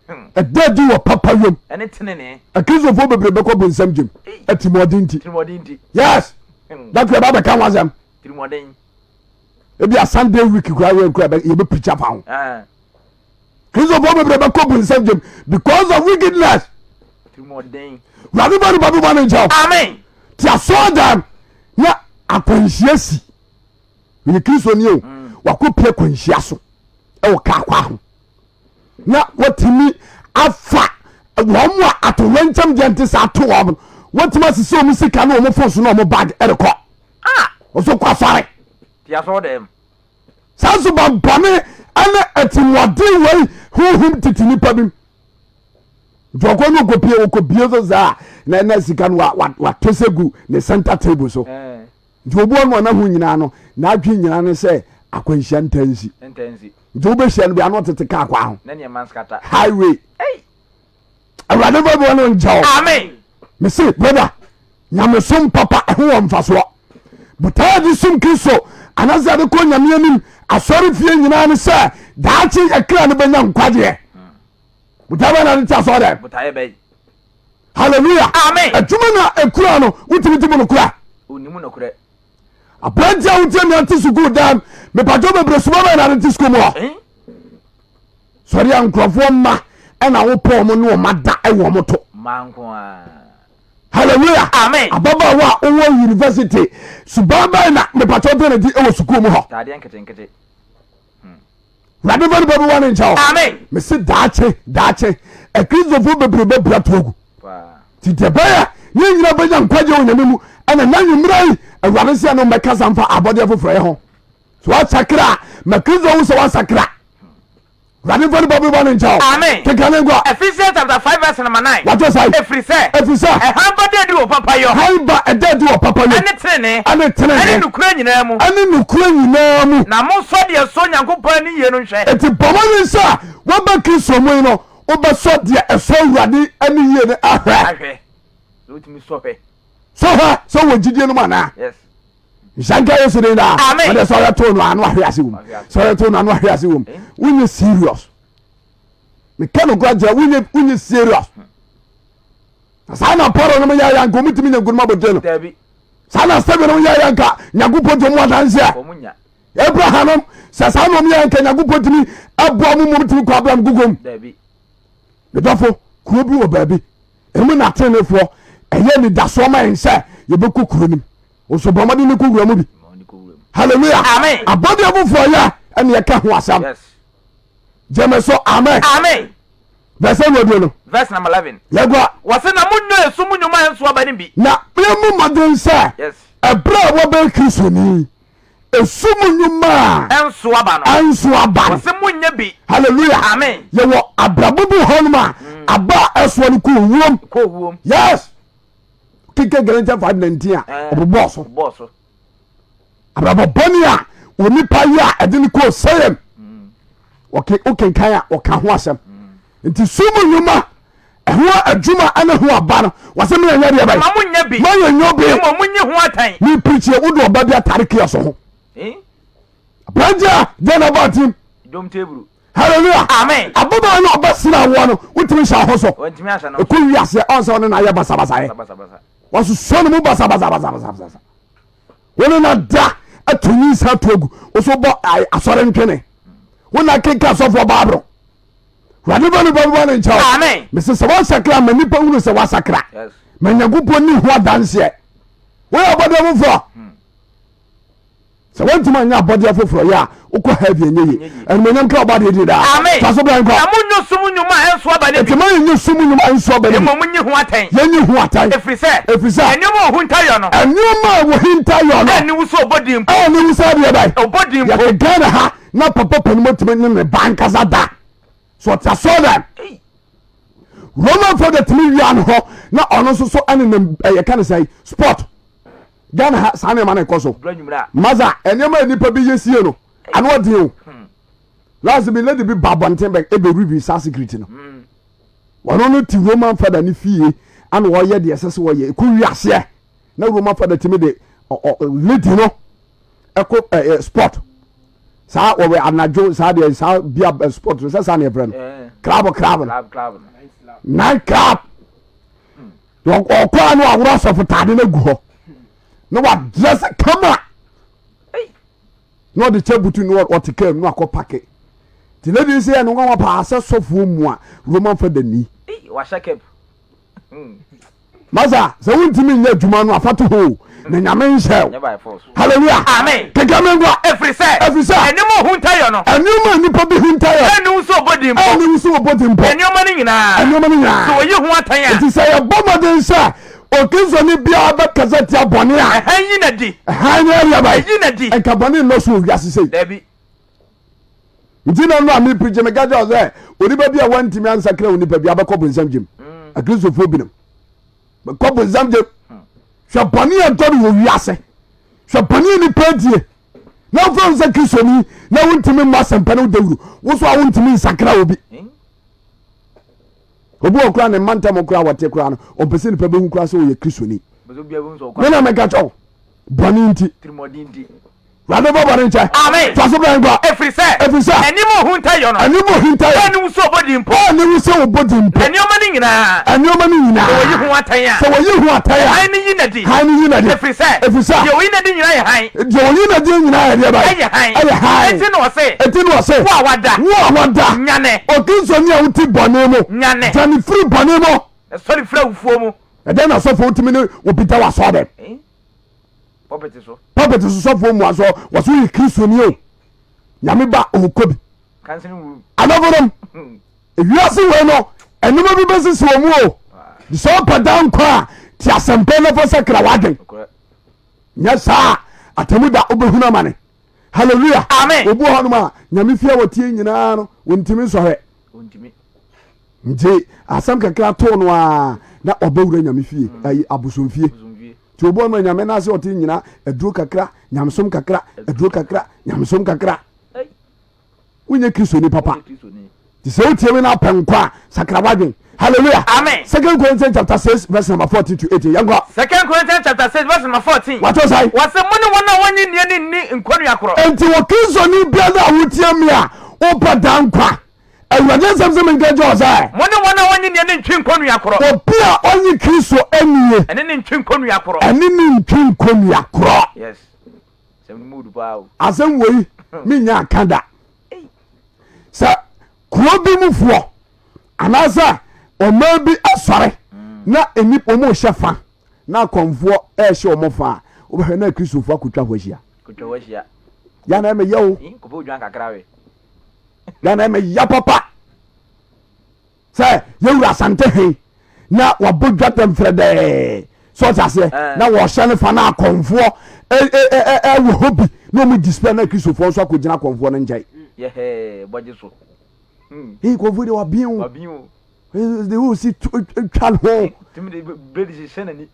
A: Ɛda adi wɔ papayɔ.
B: Ɛne tenenee.
A: Akristofoɔ bebree bɛkɔ bonsam gyem. Atirimɔden nti.
B: Tirimɔden nti.
A: Yes. Dako yɛba bɛka ho asɛm.
B: Tirimɔden.
A: Ebi a Sunday week kura yɛ kura yɛbɛ preach afa ho. Kristofoɔ bebree bɛkɔ bonsam gyem because of wickedness. Wurade bɔ nipa bi bɔ ne nkyɛw.
B: Amen.
A: Ti asɔɔ dɛm na akwanhyia si. Meyɛ Kristoni o. Wakɔ pie akwanhyia so ɛwɔ kaa kwa ho. Na watumi afa wɔn a atoyerɛnkyɛm deɛ nte saa ato wɔn no. Watumi asisi wɔn sika ne wɔn fon so ne wɔn bag ɛrekɔ.
B: Ah!
A: Ɔso kɔ asɔre.
B: Ti asɔɔ dɛm.
A: Saa suban bɔne ne atirimuɔden wei honhom tete nipa bi mu. Nti ɔkɔ no ɔkɔpie ɔkɔbie so saa na na sika no watɔ sɛ gu ne center table so. Nti obi ɔno ɔna ho nyinaa no n'adwene nyinaa ne sɛ akwanhyia ntansi. Nti wobɛhyia no bi ano ɔtete kaa kwa ho. Highway. Awurade bɛ bɔ no nkyɛw.
B: Amen.
A: Mese brother nyamesom papa ɛho wɔ mfasoɔ. Botaeɛ de som Kristo anaasɛ de kɔ nyame anim asɔre fie nyinaa ne sɛ daakye yɛkra no bɛnya nkwagyeɛ. Botaeɛ bɛ na de te asɔre dɛm.
B: Botaeɛ bɛyi.
A: Hallelujah.
B: Amen.
A: Adwuma na ekura no wotumi di mu nokora.
B: Onimu nokorɛ.
A: Aberante a wotie mi ante sukuu dɛm mepatwo bebree suma bɛn na de te sukuu mu hɔ.
B: Eh?
A: Sɔre a nkurɔfoɔ mma ɛna wopɔ wɔn ne wɔn ada ɛwɔ wɔn to.
B: Mmaa nko ara.
A: Hallelujah.
B: Amen.
A: Ababaawa a wowɔ university suban bɛn na mepatwo de ne di ɛwɔ sukuu mu hɔ.
B: Taadeɛ nketenkete.
A: Wurade fa nipa bi wɔ ne nkyɛn o.
B: Amen.
A: Mese daakye daakye akristofoɔ bebree bɛbura to agu. Nti deɛ ɛbɛyɛ ne yɛn nyinaa bɛnya nkwagye wɔ Nyame mu ɛna na nwummerɛ yi Awurade sɛ no mmɛkasa mfa abɔdeɛ foforɔ yɛ ho. So wasakra a ma Kristo hu sɛ wasakra. Awurade mfa nipa bi bɔ ne nkyɛn o.
B: Amen.
A: Keka ne nkɔ.
B: Ephesians chapter 5 verse number 9.
A: Wato sɛ.
B: Ɛfiri sɛ.
A: Ɛfiri sɛ.
B: Ɛhan ba da adi wɔ papayɔ.
A: Hann ba ɛda adi wɔ papayɔ.
B: Ɛne tenenee.
A: Ɛne tenenee.
B: Ɛne nokorɛ nyinaa mu.
A: Ɛne nokorɛ nyinaa mu.
B: Na monsɔ deɛ ɛsɔ Onyankopɔn ani yie no nhwɛ.
A: Enti bɔ mmɔden sɛ woaba Kristo mu yi no, wobɛsɔ deɛ ɛsɔ Awurade ani yie no ahwɛ.
B: Ahwɛ. Sɛ wotumi sɔ hwɛ.
A: Sɔ hwɛ sɛ wɔ gyidie no mu anaa.
B: Yes.
A: Nhyɛ nka Yesu din daa.
B: Amen.
A: Ɔde sɔre to no ano ahwe ase wom. Sɔre to no ano ahwe ase wom. Wonyɛ serious. Meka nokorɛ kyerɛ wonyɛ wonyɛ serious. Na saa na Paulo nom yɛ yɛ nka wɔn tumi nya nkunim abɔdwe no. Saa na Stephen nom yɛ yɛ nka Nyankopɔn di wɔn adanseɛ. Abraham nom sɛ saa na wɔn yɛ nka Nyankopɔn tumi aboa wɔn mu tumi kɔ Abraham gugom. Medɔfo kuro bi wɔ baabi emu na atenefoɔ ɛyɛ anidasoɔ ma yɛn sɛ yɛbɛkɔ kuro nim. Nso bɔ mmɔden ne kɔ wura mu bi. Hallelujah.
B: Amen.
A: Abɔdeɛ foforɔ yɛ ɛne ɛka ho asɛm.
B: Yes.
A: Gyeme so amen.
B: Amen.
A: Verse no aduro no.
B: Verse number 11.
A: Yɛnkɔ.
B: Wɔse na monyɛ esum nnwuma a ɛnso aba no bi.
A: Na yɛmmɔ mmɔden sɛ.
B: Yes.
A: Ɛberɛ a wɔbɛyɛ Kristoni, esum nnwuma a.
B: Ɛnso aba no.
A: Ɛnso aba no.
B: Wɔse monyɛ bi.
A: Hallelujah.
B: Amen.
A: Yɛwɔ abrabɔ bi wɔ hɔnom a aba a ɛsoɔ no kɔ owuom.
B: Kɔ owuom.
A: Yes. Keke Galatians 5:19 a ɔbobɔɔ so.
B: Ɔbobɔɔ so.
A: Abrabɔ bɔne a onipa yɛ a ɛde no kɔɔ sɛyɛm. Wokenkan a ɔka ho asɛm. Nti sum nnwuma ɛho adwuma ɛne ho aba no wɔsɛ meyɛ nyɛ deɛ bɛyɛ.
B: Ma monyɛ bi.
A: Ma yɛ nyɛ bi.
B: Mmom monyi ho atɛn.
A: Ne pirikyi wode ɔba bi atare kiosk ho.
B: Eh?
A: Aberanteɛ a deɛ na ɔbɔ atim.
B: Dwom teburu.
A: Hallelujah.
B: Amen.
A: Ababaawa no ɔbɛsena awoɔ no wotumi hyɛ ho so.
B: Wɔntumi ahyɛ no.
A: Ɛkɔ wiaseɛ ɔn sɛ ɔne na ayɛ basabasayɛ.
B: Basabasa.
A: Wɔsosɔ ne mu basabasabasabasa. Wone na da ato nyinsa ato agu wo so bɔ asɔre ntwene. Wo na kenka asɔfoɔ baaboro. Wurade bɛ nipa bɛbɔ ne nkyɛw.
B: Amen.
A: Mese sɛ wɔnsakra ma nipa hunu sɛ wɔasakra. Ma Nyankopɔn ni ho adanseɛ. Woyɛ ɔbɔdeɛ foforɔ. Sɛ woantumi anyɛ abɔdeɛ foforɔ yɛ a, wokɔ heaven ɛnyɛ yie. Animuonyam nka ɔbɔ adeɛ din daa.
B: Amen.
A: Fa so bra nkɔ.
B: Na monyɛ sum nnwuma a ɛnso aba no bi.
A: Enti ma yɛnyɛ sum nnwuma a ɛnso aba no bi.
B: Mmom monyi ho atɛn.
A: Yɛnyi ho atɛn.
B: Ɛfiri sɛ.
A: Ɛfiri sɛ.
B: Nneɛma a wɔhinta yɔ no.
A: Nneɛma a wɔhinta yɔ no.
B: Ɛnni wo sɛ ɔbɔ din mpo.
A: Ɛnni wo sɛ adeɛ bɛn.
B: Ɔbɔ din mpo.
A: Yɛte Ghana ha na papa panin tumi ne ne ba ankasa da. So ɔte asɔredan. Roman fo de tumi wia no hɔ na ɔno nso so ɛnenam ɛyɛ ka ne sɛ sport. Ghana ha saa nneɛma no ɛkɔ so. Maza nneɛma a nipa bi yɛ sie no ano ɔden o. Last bi lady bi ba abɔnten bɛ ebe review saa secret no. Wɔn no te Roman fada ne fie ana wɔyɛ deɛ ɛsɛ sɛ wɔyɛ ɛkɔ wi aseɛ na Roman fada tumi de lady no ɛkɔ ɛɛ sport saa wɔwɛ anadwo saa deɛ saa bia sport no sɛ saa na yɛfrɛ no club club no night club ɔkɔ a na waworɔ asɔfo taade no agu hɔ na wadrɛse kama na ɔde kyɛ butu na ɔte kaa mu na wakɔ pake nti lady sɛ yɛ no nwanwa paa sɛ sɔfoɔ mu a Roman fada ni Masa sɛ wontumi nyɛ adwuma no afa to hɔ na nyame nhyɛ wo. Hallelujah.
B: Amen.
A: Keka me nkwa.
B: Ɛfiri sɛ.
A: Ɛfiri sɛ.
B: Nneɛma ohunta yɔ no.
A: Nneɛma a nipa bi hunta yɔ.
B: Ɛnni wo sɛ ɔbɔ din mpo.
A: Ɛnni wo sɛ ɔbɔ din mpo.
B: Nneɛma no nyinaa.
A: Nneɛma no nyinaa.
B: Sɛ wɔyi ho atɛn a.
A: Nti sɛ yɛbɔ mmɔden sɛ Okristoni biara bɛkasa tia bɔne a.
B: Ɛhan yi na di.
A: Ɛhan no ɛyɛ bɛn.
B: Ɛyi na di.
A: Nka bɔne nnɔso wɔ wiase sei.
B: Dabi.
A: Nti na no a mepirikyi meka kyerɛ wo sɛ onipa bi a wantumi ansakra onipa bi abɛkɔ bonsam gyem. Mm. Akristofoɔ binom bɛkɔ bonsam gyem. Hmm. Hwɛ bɔne a ɛdɔre wɔ wiase. Hwɛ bɔne a nipa adie. Na wofrɛ wo sɛ Kristoni na wontumi mmɔ asɛmpa no dawuro. Wo so a wontumi nsakra obi. Hmm. Obi wɔ koraa ne mma ntam koraa wɔte koraa no ɔmpɛ sɛ nipa bɛhu koraa sɛ ɔyɛ Kristoni. Me na meka kyerɛ wo bɔne nti. Awurade bɔ bɔne nkyɛ.
B: Amen.
A: Fa so bɛn kɔ.
B: Ɛfiri sɛ.
A: Ɛfiri sɛ.
B: Anim ohunta yɔ no.
A: Anim ohunta yɔ.
B: Ɛne wo sɛ ɔbɔ din mpo.
A: Ɛne wo sɛ ɔbɔ din mpo.
B: Nneɛma no nyinaa.
A: Nneɛma no nyinaa.
B: Sɛ wɔyi ho atɛn a.
A: Sɛ wɔyi ho atɛn a.
B: Hann no yi no adi.
A: Hann no yi no adi.
B: Ɛfiri sɛ.
A: Ɛfiri sɛ.
B: Deɛ wɔyi no adi nyinaa yɛ hann.
A: Deɛ wɔyi no adi nyinaa yɛ deɛ bɛn.
B: Ɛyɛ hann.
A: Ɛyɛ hann.
B: Enti na ɔse.
A: Enti na ɔse.
B: Wo a wada.
A: Wo a wada.
B: Nyane.
A: Okristoni a wote bɔne mu.
B: Nyane.
A: Dwane firi bɔne mu.
B: Sɔre firi awufoɔ mu.
A: Ɛdɛn na asɔfoɔ wotumi ne obi da wɔ asɔre dɛm?
B: Pulpit so.
A: Pulpit so sɔfoɔ mua so wɔso yɛ Kristoni o. Nyame ba ɔkɔ bi. Adɔfonom, ewiase wei no nneɛma bi bɛsisi wɔ mu o. Sɛ ɔpɛ da nkwa a te asɛmpɛ no fa sakra w'adwen. Nyɛ saa atemu da wobɛhunu amane. Hallelujah.
B: Amen.
A: Obi wɔ hɔnom a nyame fie a wɔtie nyinaa no wɔntumi nsɔhwɛ. Nti asɛm kakra too no a na ɔbɛwura nyame fie ayi abosomfie. Nti obi wɔ hɔnom a nyame no ase ɔte nyina aduro kakra nyamesom kakra aduro kakra nyamesom kakra. Wonyɛ Kristoni papa. Nti sɛ wotie me na apɛ nkwa a sakra w'adwen. Hallelujah.
B: Amen.
A: Second Corinthians chapter 6 verse number 14 to 18. Yɛnkɔ.
B: Second Corinthians chapter 6 verse number 14.
A: Wato sɛn?
B: Wɔse mo ne wɔn a wɔnnye nnie no nni nkɔnua korɔ.
A: Enti wɔ Kristoni biara a wotie me a wopɛ daa nkwa, Awurade asɛm sɛ menka nkyerɛ wo sɛ.
B: Mo ne wɔn a wɔnnye nnie no ntwe nkɔnua korɔ.
A: Obi a ɔnnye Kristo nnie.
B: Ɛne no ntwe nkɔnua korɔ.
A: Ɛne no ntwe nkɔnua korɔ.
B: Yes. Asɛm no mu du paa o.
A: Asɛm wei menya nka da. Sɛ kuro bi mufoɔ anaasɛ ɔman bi asɔre na nnipa wɔn rehyɛ fa na akɔmfoɔ ɛrehyɛ wɔn fa a, wobɛhwɛ na akristofoɔ akotwa hɔ ahyia.
B: Kotwa hɔ ahyia.
A: Yɛ na ɛmɛyɛ o.
B: Kɔpɛ odwan kakra we.
A: Yɛ na ɛmɛyɛ papa. Sɛ yɛwura Asante he na wabɔ dwa dɛmfrɛdɛɛ sɛ ɔte aseɛ na wɔhyɛ no fa na akɔmfoɔ ɛwɔ hɔ bi na ɔmo display na kristofoɔ nso akɔgyina akɔmfoɔ no nkyɛn.
B: Bɔgye so.
A: Ee kɔmfoɔ deɛ wabien o. De wo si twa ne ho.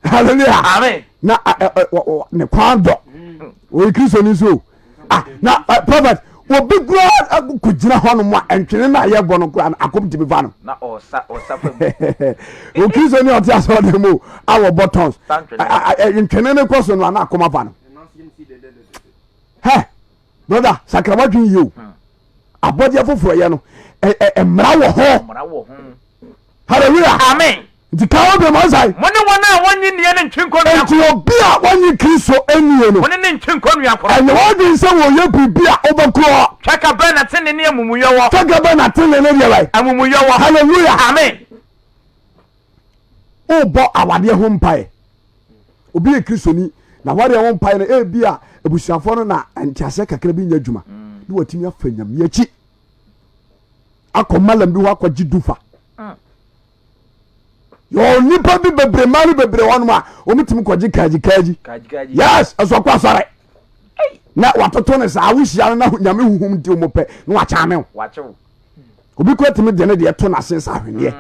A: Hallelujah.
B: Amen.
A: Na ne kwan dɔ. Oyi kristoni nso. Ah, na prophet obi koraa kɔgyina hɔ nom a ntwene no a yɛbɔ no koraa no akɔm tumi fa no.
B: Na ɔsa ɔsa fam.
A: Okristo ni ɔte asɔre mu a wɔbɔ tons. Ntwene no kɔ so no a na akɔm afa no. Hɛ, brother, sakra wadwen yie o. Abɔdeɛ foforɔ yɛ no, mmara wɔ ho. Hallelujah.
B: Amen.
A: Nti ka wo bem ɔsae.
B: Mo ne wɔn a wɔnnye nnie no ntwe nkɔnnua
A: Enti
B: korɔ.
A: obi a ɔnnye Kristo nnie no,
B: Mo ne no ntwe nkɔnnua korɔ.
A: ɛnyɛ w'adwene sɛ wɔyɛ biribi a wobɛkorɔ.
B: Twaka bɛn na tenenee ne amumuyɔ wɔ?
A: Twaka bɛn na tenenee ne deɛ bɛn?
B: Amumuyɔ wɔ.
A: Hallelujah.
B: Amen.
A: Wobɔ awadeɛ ho mpaeɛ. Obi yɛ Kristoni, na awadeɛ ho mpaeɛ no ebi a abusuafoɔ no na nteaseɛ kakra bi nyɛ adwuma na watumi afa nyame akyi akɔ malam bi hɔ akɔgye dufa. Yɛwɔ nnipa bi bebree mmaa no bebree hɔnom a wɔtumi kɔgye kaagyi kaagyi. Yes, ɛso ɔkɔ asɔre na watoto no saa wohyia no na nyame huhum nti wɔn pɛ na wakyame wo. Obi kura tumi de ne deɛ to n'ase nsa ahweneɛ.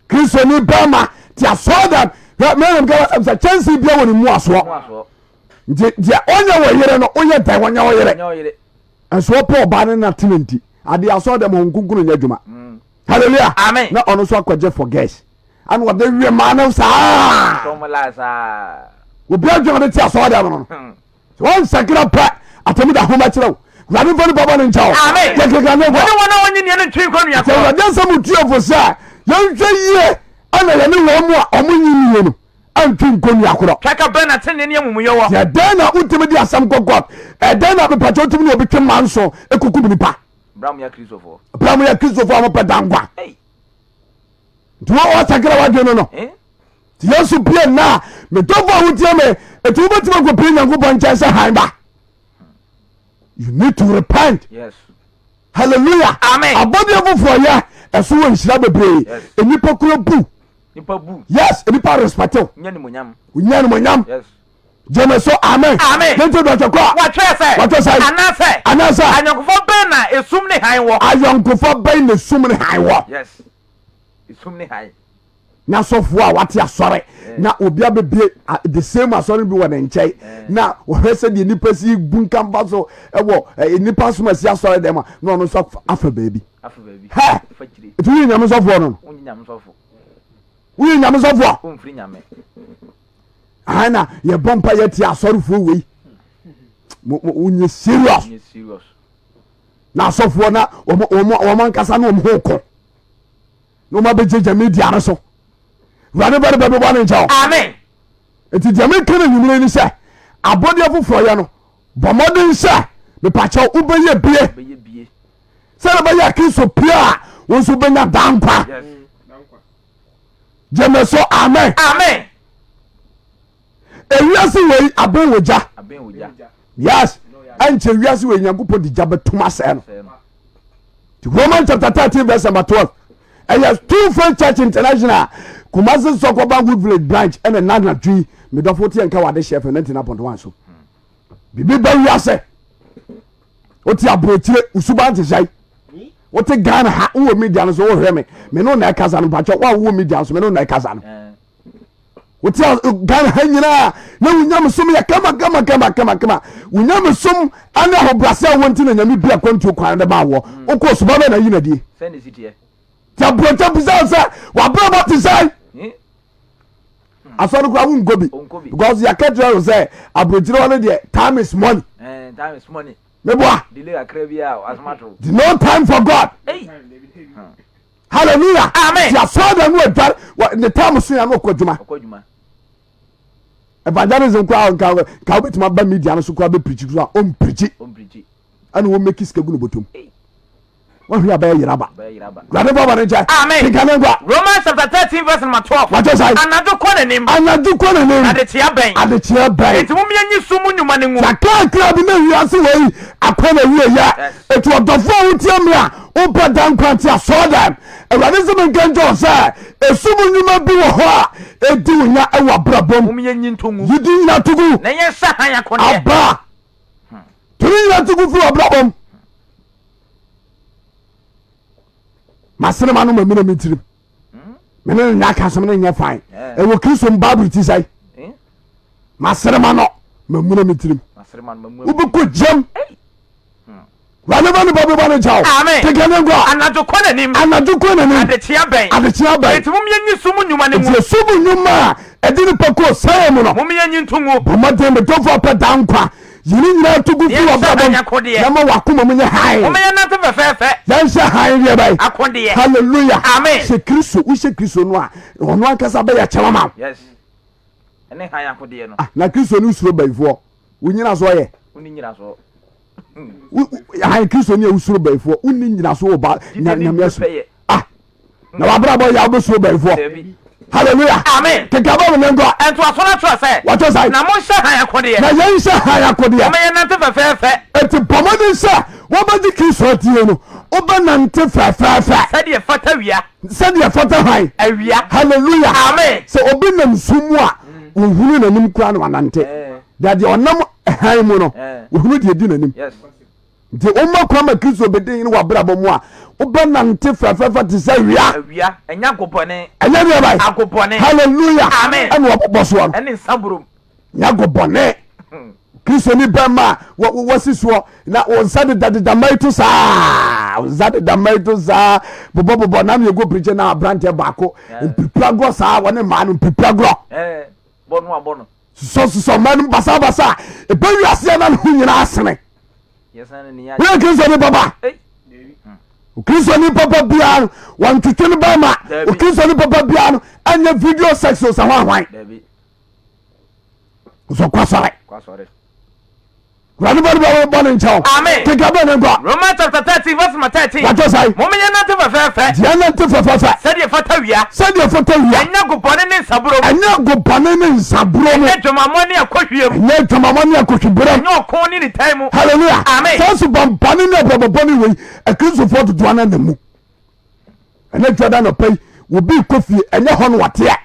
A: Kristoni bɛrima te asɔre dɛm hwɛ mɛnam ka wasɛm sɛ kyɛnse bia wɔ ne mu asoɔ nti deɛ ɔnyɛ wɔ yere no woyɛ dɛn wɔnyɛ wɔ yere ɛnso ɔpɛ ɔbaa no na tena nti adeɛ asɔre dɛm hɔ nkunkunu nyɛ adwuma. Mm. Hallelujah.
B: Amen.
A: Na ɔno nso akɔgye for girls. Ana ɔde wie maa no saa. Obi adwene ɔde te asɔre dɛm no. Hmm. Wɔn nsakira pɛ atɛmu da ho bɛkyerɛ wo. Wurade nfa nipa bɔ ne nkyɛn o.
B: Amen.
A: Yɛkeka ne nkɔ.
B: Wɔne wɔn a wɔnye nea no ntwe nkɔ nua
A: korɔ. Awurade nsɛm tuafo sɛ yɛnhwɛ yie ɛna yɛne wɔn mu a wɔn nyi nie no antwe nkɔ nua korɔ.
B: Twaka bɛn na tenenee ne amumuyɛ wɔ?
A: Ɛdɛn na wotumi de asɛm kɔ court? Ɛdɛn na mepatwa wotumi ne obi twe manso ekokum nipa?
B: Bra mo yɛ Kristofoɔ.
A: Bra mo yɛ Kristofoɔ a mo pɛ da nkwa. Nti wọ́n wọ́n sakra w'adwene no no.
B: Eh?
A: Nti Yesu pie nna a medɔfo a wotie me eti wobɛtumi akɔpie Nyankopɔn nkyɛn sɛ han ba. You need to repent.
B: Yes.
A: Hallelujah.
B: Amen.
A: Abɔdeɛ foforɔ yɛ ɛso wɔ nhyira bebree.
B: Yes.
A: Nnipa kura bu.
B: Nipa bu.
A: Yes, nnipa respect wo.
B: Nya nimonyam.
A: Wonya nimonyam.
B: Yes.
A: Gyeme so amen.
B: Amen.
A: Yɛntie dɔtɔ kɔ a.
B: Wɔatwerɛ sɛ.
A: Wɔatwerɛ sɛ.
B: Anaasɛ.
A: Anaasɛ.
B: Ayɔnkofa bɛn na esum ne hann wɔ?
A: Ayɔnkofa bɛn na esum ne hann wɔ?
B: Yes. Esum ne hann.
A: Na sɔfoɔ a wate asɔre na obi abɛbie the same asɔre bi wɔ ne nkyɛn na wɔhwɛ sɛ deɛ nipa si bu nkamfa so wɔ nipa som asi asɔre dɛm a na ɔno nso afa baabi.
B: Afa baabi.
A: Hɛ!
B: Fa kyire.
A: Nti woyɛ nyame sɔfoɔ no no?
B: Wonyɛ nyame sɔfo.
A: Woyɛ nyame sɔfoɔ?
B: Womfiri nyame.
A: Ahan na yɛbɔ mpa yɛ tia asɔrefoɔ wei. Wonyɛ serious. Na asɔfoɔ na wɔn ankasa ne wɔn ho ko. Na wɔn abɛgyagya media no so. Wurade bɛde bɛbɛbɔ ne nkyɛn.
B: Amen.
A: Nti deɛ meka no anwummerɛ ni sɛ abɔdeɛ foforɔ yɛ no bɔ mmɔden sɛ mepakyɛw wobɛyɛ bie sɛdeɛ bɛyɛ Kristo pie a wo nso wobɛnya daa nkwa. Gyeme so amen.
B: Amen.
A: Ewiase wei aben wɔ gya. Yes. Ɛnkyɛ wiase wei Nyankopɔn de gya bɛtum asɛe no. Roman chapter 13 verse number 12. Ɛyɛ True Faith Church International Kumasi Sɔkɔban Wood Village branch ɛna nanadwo yi medɔfo teɛ nka wɔ adehyɛ fɛ 99.1 so. Biribi ba wiase. Wote aburokyire usuban te sɛe. Wote Ghana ha wowɔ media no so wohwɛ me me no na ɛkasa no mpakyɛ wo a wowɔ media no so me no na ɛkasa no. Wote Ghana ha nyinaa na wo nyamesom yɛ kama kama kama kama kama wo nyamesom ne ahobrɛase a wɔ nti na nyame bi akwantuo kwan de ma wɔ wokɔ suba bɛ na yi na die. Te aburokyire bisa sɛ wabrabɔ te sɛn. Asɔre koraa wonkɔ bi because yɛaka kyerɛ wo sɛ aburokyire hɔ no deɛ time is money.
B: Eh, time is money.
A: Meboa.
B: Delay kakra bi a asoma to.
A: No time for God.
B: Hey.
A: Hallelujah.
B: Amen.
A: Ti asɔre dɛm no adware ne time so ya no ɔkɔ adwuma.
B: Ɔkɔ adwuma.
A: Evangelism koraa nka nka wobɛtumi aba media no so koraa bɛ preach so a ɔmpreach.
B: Ɔmpreach.
A: Ɛna wɔn make sika gu no bɔtɔm. Wahwe abɛyɛ yeraba. Awurade bɔ bɔne nkyɛ.
B: Amen.
A: Kenkan ne nkwa.
B: Romans chapter 13 verse number 12.
A: Wàtò sáré.
B: Anadwo kɔ n'anim.
A: Anadwo kɔ n'anim.
B: Adekyea bɛn.
A: Adekyea bɛn.
B: Enti mom yɛnyi sum mu nnwuma no ngu.
A: Kakrakra bi na wiase wei akɔ na wie yɛ. Eti ɔdɔfo a wotie me a wopɛ da nkwa nti asɔɔ dɛm. Awurade sɛ menka nkyɛ wo sɛ esum nnwuma bi wɔ hɔ a edi wo nya wɔ abrabɔ mu.
B: Mom yɛnyi nto ngu.
A: Yi di nyina to gu.
B: Na yɛnhyɛ hann akodeɛ.
A: Aba. To ne nyina to gu firi w'abrabɔ mu. Masene ma no ma mina me tirim mene no nyɛ aka so mene nyɛ fine ɛwɔ kristo mu bible ti sɛe masene ma no ma muna me tirim wobɛkɔ gyam wurade bɛ nipa bi bɔ ne kyɛw
B: Amen.
A: keka ne nkɔ
B: Anadwo kɔ n'anim.
A: Anadwo kɔ n'anim.
B: Adekyea bɛn.
A: Adekyea bɛn.
B: Enti mom yɛnyi sum nnwuma no
A: ngu.
B: Enti
A: sum nnwuma a ɛde nipa kɔ sɛe mu no.
B: Mom yɛnyi nto ngu.
A: Bɔ mmɔden medɔfo apɛ daa nkwa. Yi ne nyinaa to gu firi w'abrabɔ mu na ma w'akoma mu nyɛ hann.
B: Momma yɛnnante fɛfɛɛfɛ.
A: Yɛnhyɛ hann deɛ bɛn?
B: Akodeɛ.
A: Hallelujah.
B: Amen.
A: Hyɛ Kristo, wohyɛ Kristo no a, ɔno ankasa bɛyɛ kyɛm ama wo.
B: Yes. Ɛne hann akodeɛ no.
A: Ah, na Kristo no suro bayifoɔ. Wo nyinasoɔ yɛ?
B: Wonni nyinasoɔ.
A: Hann Kristo ni a wosuro bayifoɔ. Wonni nyinasoɔ wɔ ba nyame asu. Ah, na w'abrabɔ yɛ a wobɛsuro bayifoɔ.
B: Dabi.
A: Hallelujah.
B: Amen.
A: Keka bɔ mu nkɔ.
B: Ntoaso no atwerɛ sɛ.
A: Wɔtɔ sɛ.
B: Na monhyɛ hann akodeɛ.
A: Na yɛnhyɛ hann akodeɛ.
B: Momma yɛnnante fɛfɛɛfɛ.
A: Enti bɔ mmɔden sɛ wobɛgye Kristo adie no, wobɛnante fɛfɛɛfɛ.
B: Sɛdeɛ ɛfata wia.
A: Sɛdeɛ ɛfata hann.
B: Awia.
A: Hallelujah.
B: Amen.
A: Sɛ obi nam sum mu a, wɔhunu n'anim koraa na wanante. Da deɛ ɔnam hann mu no, wɔhunu deɛ ɛdi n'anim.
B: Yes.
A: Nti woma kwan ma Kristo bɛdi hene wɔ abrabɔ mu a, wobɛnante fɛfɛɛfɛ te sɛ wia.
B: Awia, ɛnyɛ agobɔne.
A: Ɛnyɛ deɛ bɛn?
B: Agobɔne.
A: Hallelujah.
B: Amen.
A: Ɛna wɔbobɔ soɔ no.
B: Ɛne nsaborom.
A: Nyɛ agobɔne. Kristo ni bɛma a wɔsi soɔ na wɔn nsa dedadeda mma yi to saa, wɔn nsa deda mma yi to saa, bobɔbobɔ na yɛgu pirikyi na aberanteɛ baako mpiripira agorɔ saa, wɔne mmaa no mpiripira agorɔ.
B: Bɔ no abɔ no.
A: Sosɔsosɔ mmaa no basabasa a ɛbɛ wiaseɛ na ne ho nyinaa asene. Woyɛ Kristoni papa? Kristoni papa biara no wɔntwetwe no bɛma. Kristoni papa biara no ɛnyɛ video sex o sɛ hwanhwan. Nso kɔ asɔre. Wurade bɔ ne bɔ bɔ ne nkyɛn.
B: Amen.
A: Keka bɛ ne nkɔ.
B: Romans chapter 13 verse number 13.
A: Wàtò sɛn.
B: Mo yɛn nante fɛfɛɛfɛ.
A: Yɛn nante fɛfɛɛfɛ.
B: Sɛdeɛ fata wia.
A: Sɛdeɛ fata wia.
B: Ɛnyɛ agobɔne ne nsaburo mu.
A: Ɛnyɛ agobɔne ne nsaburo mu.
B: Ɛnyɛ adwamammɔ ne akɔhwie mu.
A: Ɛnyɛ adwamammɔ ne akɔhwiberɛ mu.
B: Ɛnyɛ ɔko ne nitan mu.
A: Hallelujah.
B: Amen.
A: Saa suban bɔne ne abrabɔ bɔne wei akristofoɔ dodoɔ no nam mu. Ɛnɛ dwada nɔpa yi obi kɔ fie ɛnyɛ hɔ na ɔteɛ.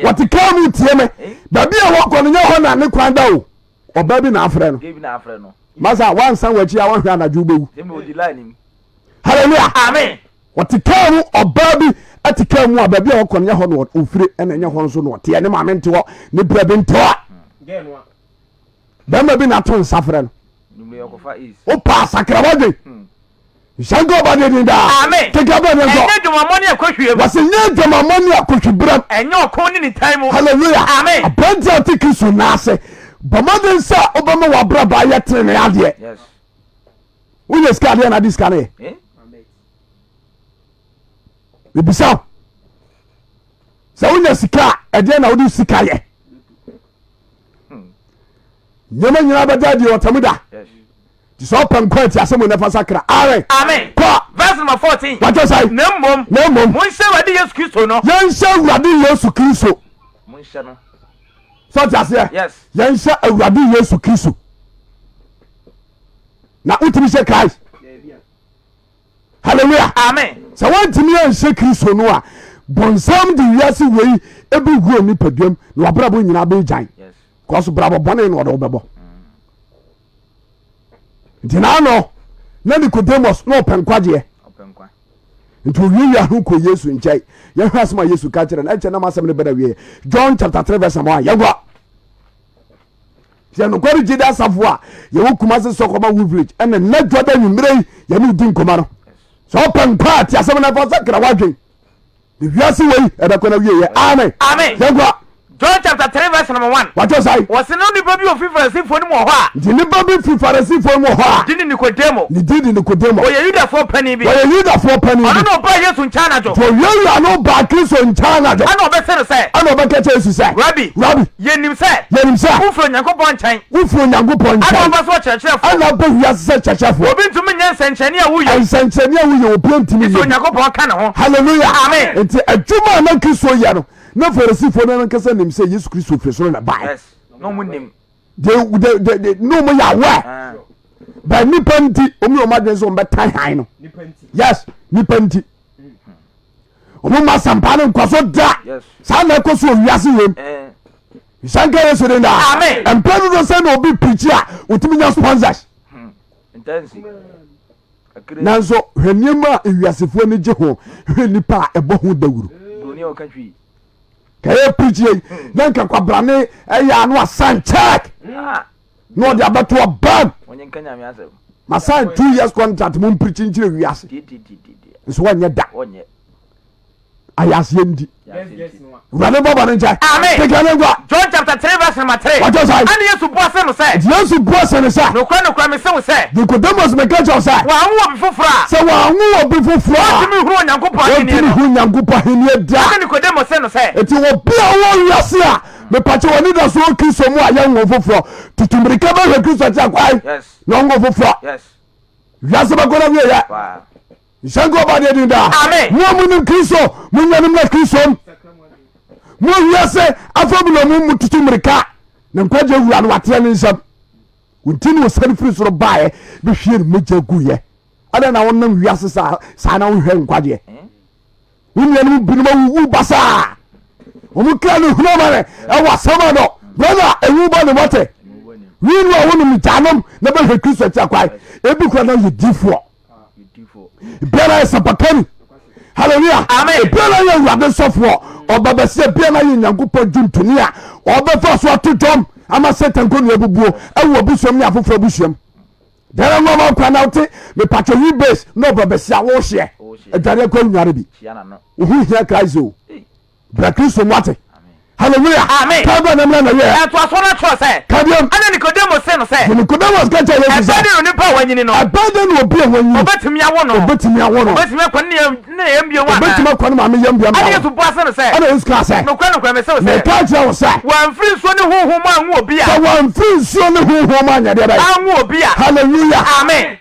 A: Wɔte kaa mu tie me. Baabi a wɔkɔ no nyɛ hɔ na ne kwan da o. Ɔbaa bi na afrɛ no. Masa wansan w'akyi a wɔhwɛ anadwo wobɛwu. Hallelujah.
B: Amen.
A: Wɔte kaa mu ɔbaa bi te kaa mu a baabi a wɔkɔ no nyɛ hɔ na ɔfire ɛna ɛnyɛ hɔ nso na ɔteɛ ne maame nte hɔ ne bra bi nte hɔ. Bɛrima bi na ato nsa frɛ no. Wopa asakra wadwen. Nhyɛ nka ɔba deɛ din daa.
B: Amen.
A: Keka bɛ ne nkɔ.
B: Ɛnyɛ adwamammɔ ne akɔhwie mu.
A: Wɔsi nyɛ adwamammɔ ne akɔhwiberɛm.
B: Ɛnyɛ ɔko ne nitan mu.
A: Hallelujah.
B: Amen.
A: Aberanteɛ a ɔte Kristo nan ase, bɔ mmɔden sɛ wobɛma w'abrabɔ ayɛ tenenee adeɛ.
B: Yes.
A: Wonya sika adeɛ na ade sika no yɛ.
B: Eh?
A: Mebisa wo sɛ wonya sika a ɛdeɛ na wode sika yɛ. Nneɛma nyinaa bɛda adi ɔtamu da.
B: Yes.
A: Nti sɛ ɔpɛ nkwa ati asɛm nafa sakra. Amen.
B: Amen.
A: Kɔ.
B: Verse number 14.
A: Wàtò sɛ.
B: Na mmom.
A: Na mmom.
B: Monhyɛ Awurade Yesu Kristo no.
A: Yɛnhyɛ Awurade Yesu Kristo.
B: Monhyɛ no.
A: Sɛ ɔte aseɛ.
B: Yes.
A: Yɛnhyɛ Awurade Yesu Kristo. Na wotumi hyɛ Christ. Hallelujah.
B: Amen.
A: Sɛ woantumi anhyɛ Kristo no a, bɔnsam de wiase wei ɛbɛwura nipaduam na wabrabɔ nyinaa bɛgyan.
B: Yes.
A: Kɔso brabɔ bɔne na ɔde wobɛbɔ. Nti naano na Nicodemus na ɔpɛ nkwagyeɛ. Nti owiawia ho kɔ Yesu nkyɛn. Yɛhwɛ asɛm a Yesu ka kyerɛ no. Ɛnkyɛ na m'asɛm no bɛda wieɛ. John chapter 3 verse number 1. Yɛnkɔ. Sɛ nokware gyidi asafo a yɛwɔ Kumase Sɔkɔma Wu Village ɛna nnɛ dwada nwummerɛ yi yɛne wodi nkɔmmɔ no. Sɛ ɔpɛ nkwa a te asɛm no ɛfa sakra w'adwen. Ne wiase wei ɛbɛkɔ na wieɛ. Amen.
B: Amen.
A: Yɛnkɔ.
B: John chapter 3 verse number 1.
A: Wàtò sáré.
B: Wɔsi no nipa bi ofi Farisifoɔ no mu wɔ hɔ a.
A: Nti nipa bi fi Farisifoɔ mu wɔ hɔ a.
B: Ne din de Nikodemo.
A: Ne din de Nikodemo.
B: Ɔyɛ Yudafoɔ panin bi.
A: Ɔyɛ Yudafoɔ panin bi.
B: Ɔno na ɔbaa Yesu nkyɛn anadwo.
A: Nti owiawia no baa Kristo nkyɛn anadwo.
B: Ɛna ɔbɛse no sɛ.
A: Ɛna ɔbɛka kyerɛ Yesu sɛ.
B: Rabi.
A: Rabi.
B: Yɛnim sɛ.
A: Yɛnim sɛ.
B: Wofiri Onyankopɔn nkyɛn.
A: Wofiri Onyankopɔn nkyɛn.
B: Ɛna ɔba so ɔkyerɛkyerɛfoɔ.
A: Ɛna ɔba wiase sɛ kyerɛkyerɛfoɔ.
B: Obi ntumi nyɛ nsɛnkyerɛnne a woyɛ.
A: Nsɛnkyerɛnne a woyɛ obi ntumi nyɛ.
B: Gye sɛ Onyankopɔn ka ne ho.
A: Hallelujah.
B: Amen.
A: Nti adwuma a na Kristo yɛ no, na Farisifoɔ no ankasa nim sɛ Yesu Kristo firi soro na ɛbaeɛ.
B: Yes. Na wɔn nim.
A: They, they, they, they, na wɔn yɛ aware.
B: Ah.
A: But nipa nti, wɔn yɛ wɔn adwene sɛ wɔn bɛtan han no. Yes, nipa nti. Wɔn ma asampa no nkɔ so da.
B: Yes.
A: Saa na ɛkɔ so wɔ wiase yɛm.
B: Eh.
A: Nhyɛ nka Yesu din daa.
B: Amen.
A: Mpɛn dodo sɛ na obi pirikyi a otumi nya sponsors.
B: Ntansi.
A: Nanso hwɛ nneɛma a ewiasefoɔ ani gye ho, hwɛ nnipa a ɛbɔ ho dawuro.
B: Broni a ɔka twi.
A: Kɛyɛ pirikyi yi na nka kwabrane ɛyɛ ano asan check
B: Ah.
A: na ɔde abɛto ɔbam.
B: Wɔnyɛ nka nyame asɛm.
A: Masan 2 years contract mo mpirikyi nkyerɛ wiase.
B: Tie tie tie tie.
A: Nso wɔnyɛ da.
B: Wɔnyɛ.
A: Ayaseɛ nti. Wurade bɔ bɔne nkyɛ.
B: Amen.
A: Keka ne nkwa.
B: John chapter 3 verse number 3.
A: Wɔtɔ sɛ.
B: Ɛne Yesu bua se no sɛ.
A: Nti Yesu bua se no sɛ.
B: Nokorɛ nokorɛ mese wo sɛ.
A: Nicodemus meka kyerɛ wo sɛ.
B: Wɔanwo obi foforɔ a.
A: Sɛ wɔanwo obi foforɔ a.
B: Wɔntumi nhunu Onyankopɔn ahennie no.
A: Wɔntumi hu Nyankopɔn ahennie da.
B: Ɛne Nicodemus se no sɛ.
A: Nti obi a ɔwɔ wiase a mepatwɛ w'ani da so wɔ Kristo mu a yɛnwo foforɔ. Tutu mmirika bɛhwɛ Kristo akyi akwan.
B: Yes.
A: Na ɔnwo foforɔ.
B: Yes.
A: Wiase bɛkɔ na wieɛ.
B: Wow.
A: Nhyɛ nka ɔba deɛ din daa.
B: Amen.
A: Mo a monim Kristo, monyane mmra Kristo mu. Mo wiase afa mu na mo mu tutu mmirika na nkwagye wura no wateɛ ne nsam. Wo nti na ɔsiane firi soro baeɛ bɛhwie ne mogya guiɛ. Adɛn na wonam wiase saa saa na wonhwɛ nkwagyeɛ? Wo nuanom binom awuwu basaa. Wɔn kra no hunu amane ɛwɔ asɛm ano. Brother, ewu bɔ ne wɔte. Wii no a wonom gyanom na bɛhwɛ Kristo akyi akwan. Ebi kora na yɛ difoɔ. Biara yɛ sapakani. Hallelujah.
B: Amen.
A: Biara yɛ awurade sɔfoɔ. Ɔba bɛsɛ biara yɛ Nyankopɔn dwontoni a ɔbɛfa so ato dwom ama Satan kɔnnua bubuo ɛwɔ abusuam ne afoforɔ abusuam. Biara nwanwa kwan na wote mepatwɔ yi base na ɔba bɛsi a wohyeɛ adwareɛ kɔ nnware bi. Wo ho hia Christ o. Bra Kristo mu ate. Hallelujah.
B: Amen.
A: Kan bra na mmra na yɛ.
B: Ɛtoasoɔ no kyerɛ sɛ.
A: Ka biam.
B: Ɛna Nikodemo se no sɛ.
A: Deɛ Nicodemus ka kyerɛ Yesu sɛ.
B: Ɛbɛn dɛn na onipa a wanyini no.
A: Ɛbɛn dɛn na obi a wanyini.
B: Obetumi awo no.
A: Obetumi awo no.
B: Obetumi akɔ ne ne yam bio anaa.
A: Obetumi akɔ ne maame yam bio
B: anaa. Ɛna Yesu bua se no sɛ.
A: Ɛna Yesu kaa sɛ.
B: Nokorɛ nokorɛ mese wo sɛ.
A: Meka kyerɛ wo sɛ.
B: Wɔamfiri nsuo ne honhom mu anwo obi a.
A: Sɛ wɔamfiri nsuo ne honhom mu anyɛ deɛ bɛn.
B: Anwo obi a.
A: Hallelujah.
B: Amen.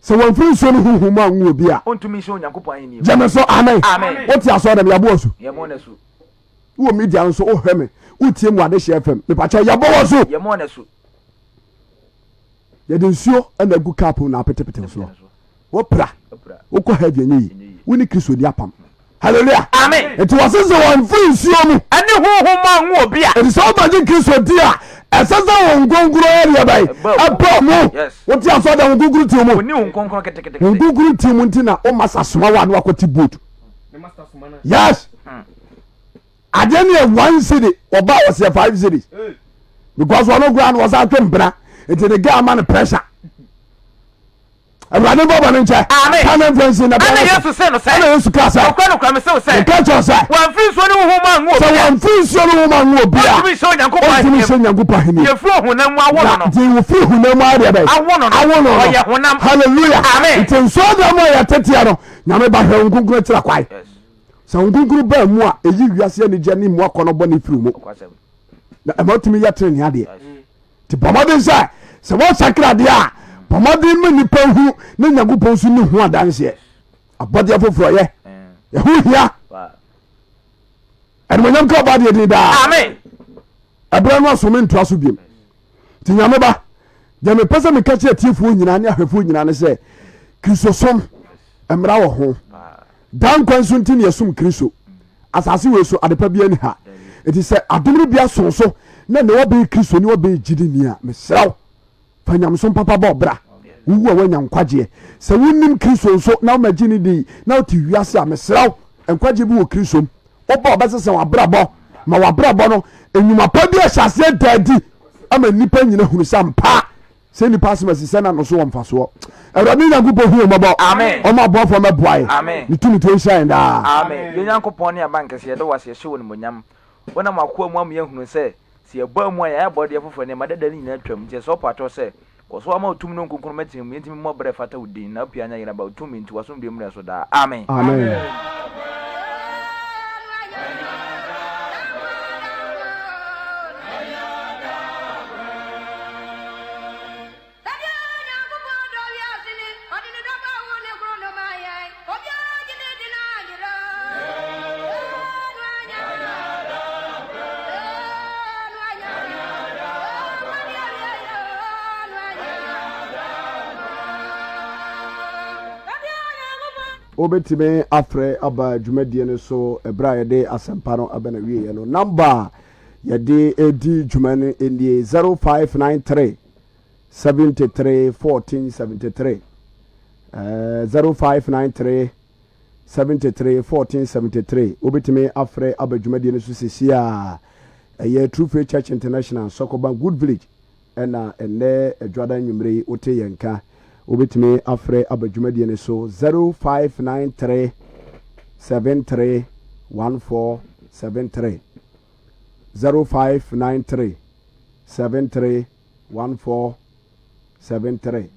A: Sɛ wɔamfiri nsuo ne honhom mu anwo obi a.
B: Ontumi nhyɛ Onyankopɔn ahenni mu.
A: Gyeme so amen.
B: Amen.
A: Wote asɔre dɛm yɛabɔ asu.
B: Yɛmmɔ no asu.
A: Wowɔ media no so wohwɛ me wotie mu adehyeɛ fm mepakyɛ yɛbɔ wɔ so.
B: Yɛmmɔ no asu.
A: Yɛde nsuo na agu cup na apetepete soɔ. Wopra wokɔ heaven ɛnyɛ yi. Wo ne Kristo ni apam. Hallelujah.
B: Amen.
A: Nti wɔse sɛ wɔmfiri nsuo mu.
B: Ɛne honhom mu anwo obi a.
A: Nti sɛ wobɛgye Kristo di a ɛsɛ sɛ wɔn nkonkron yɛ deɛ bɛn? Ɛba mu. Wote asɔ dɛ wɔn nkonkron ti mu.
B: Wɔni wɔn nkonkron ketekete.
A: Wɔn nkonkron ti mu nti na wo masa soma wo a na wakɔte boat. Yes. Adeɛ no yɛ one cedi ɔba a ɔsɛ five cedis because ɔno koraa no ɔsan twe mpena nti ne girl ama no pressure awurade bɔ bɔ ne nkyɛ
B: Amen.
A: ka ne mfa nsi na
B: Ɛna Yesu se no sɛ.
A: ɛna Yesu ka sɛ
B: Nokorɛ nokorɛ mese wo sɛ.
A: meka kyerɛ sɛ
B: Wɔamfiri nsuo ne honhom mu anwo
A: sɛ
B: obi a.
A: wɔmfiri nsuo ne honhom anwo obi a
B: Ɔntumi nhyɛ Onyankopɔn
A: ɔntumi
B: ahenni
A: nhyɛ
B: mu.
A: Nyankopɔn ahenni
B: Deɛ ɛfiri honam mu awo no
A: na
B: no.
A: deɛ wɔfiri honam mu adeɛ bɛyɛ
B: Awo no no.
A: awo no no
B: Ɔyɛ honam.
A: hallelujah
B: Amen.
A: nti nsuo dɛm a yɛteteɛ no nyame ba hwɛ wo nkonkron akyira kwae
B: Yes.
A: Sɛ Honhom Kronkron baa mu a, ɛyi wiase anigyeɛ ne mu akɔnnɔ bɔne firi mu, na ɛma wotumi yɛ tenenee adeɛ. Nti bɔ mmɔden sɛ sɛ wɔsakra adeɛ a, bɔ mmɔden ma nnipa hu na Nyankopɔn nso ni ho adanseɛ. Abɔdeɛ foforɔ yɛ ɛho hia. Animonyam ka ɔba deɛ din daa.
B: Amen.
A: Ɛberɛ no aso mentoa so biom. Nti Nyame ba, deɛ mepɛ sɛ meka kyerɛ atiefoɔ nyinaa ne ahwɛfoɔ nyinaa ne sɛ Kristosom mmara wɔ ho. Daa nkwa nso nti ne yɛsom Kristo. Asase wei so adepa biara ni ha. Nti sɛ adom no bi aso so na ne wɔbɛyɛ Kristoni wɔbɛyɛ gyidini a, mesrɛ wo fa nyamesom papa bɔ bra. Wowu a woanya nkwagyeɛ. Sɛ wonnim Kristo nso na womagye ne di na wote wiase a, mesrɛ wo nkwagyeɛ bi wɔ Kristo mu. Wobɔ a ɔbɛsesa w'abrabɔ ma w'abrabɔ no nnwuma pa bi ahyɛ aseɛ da adi ama nnipa nyina hunu sɛ ampa sɛ nnipa asɛm asi sɛ na no so wɔ mfasoɔ. Awurade Nyankopɔn hu yɛn mmɔbɔ.
B: Amen.
A: Ɔma aboafoɔ mɛboa yɛn.
B: Amen.
A: Ne tumi to nhyira yɛn daa.
B: Amen. Yɛn Nyankopɔn ne Abankɛse, yɛda wo ase, yɛhyɛ wo animuonyam. Wonam w'akoa mu ama yɛahunu sɛ, sɛ yɛbɔ amu a, yɛayɛ abɔdeɛ foforɔ, nneɛma dada no nyinaa atwam. Nti yɛsrɛ wo paatwɔ sɛ, Kɔ so ara ma wo tumi ne wo kronkron mmɛtena mu, yɛntumi mmɔ bra a ɛfata wo din, na wo pii anya yɛn aba, wo tumi nti, w'asomdwoe mmra yɛn so daa. Amen.
A: Amen.
C: Sɛdeɛ Onyankopɔn dɔ wiase ni, ɔde ne dɔba a ɔwoo no koro no maa yɛn, obiara gye no di no anyera.
A: Wobɛtumi afrɛ aba dwumadie no so ɛberɛ a yɛde asɛmpa no aba n'awieɛ no. Namba a yɛde di dwuma no nie 0593 73 14 73 0593 73 14 73 Wobɛtumi afrɛ aba dwumadie no so sesie a ɛyɛ True Faith Church International Sɔkɔban Good Village ɛna ɛnnɛ adwada anwummere yi wote yɛn nka. Wobɛtumi afrɛ aba dwumadie no so 0593 73 14 73 0593 73 14 73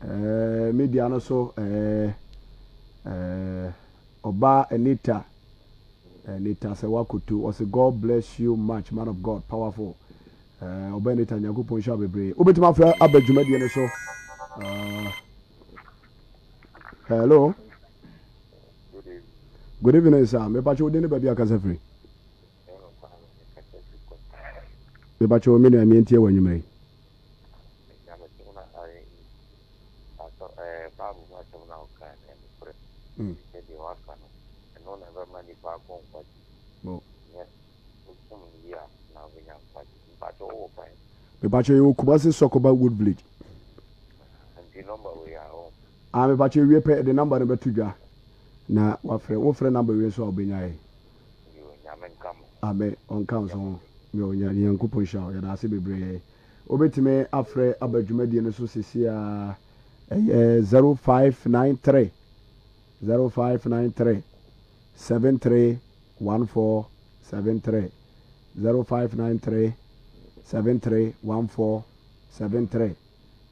A: eh, media no so eh, eh, ɔbaa Anita Anita sɛ wakoto ɔsɛ God bless you much man of God powerful eh, ɔbaa Anita Nyankopɔn nhyira bebree wobɛtumi afrɛ aba dwumadie no so uh, hello good evening sir mepakyɛ wodin ne baabi akasa firi. Mepakyɛw me nua meɛntie wɔ anwummerɛ yi.
D: Nyamesom na ayɛ asɔ ɛɛ Bible mu asɛm na ɔka no ɛyɛ nokorɛ. Sɛ deɛ waka no ɛno na ɛbɛma nipa akɔ nkwagye. Nyɛ wosom no yie a na wobɛnya nkwagye. Mpakyɛw wowɔ kwan?
A: Mepakyɛw yɛwɔ Kumasi Sɔkɔba Wood Village.
D: Nti number wei a ɔn.
A: Ah mepakyɛw ewie pɛ yɛde number no bɛto dwa na wafrɛ. Wofrɛ number wei nso a wobɛnya yɛn.
D: Yoo Nyame nka mo ho.
A: Amen ɔnka wo nso ho. Yoo Nyankopɔn nhyira wo yɛda ase bebree. Wobɛtumi afrɛ aba dwumadie no so seesei ara ɛyɛ 0593 0593 73 1473 0593 73 1473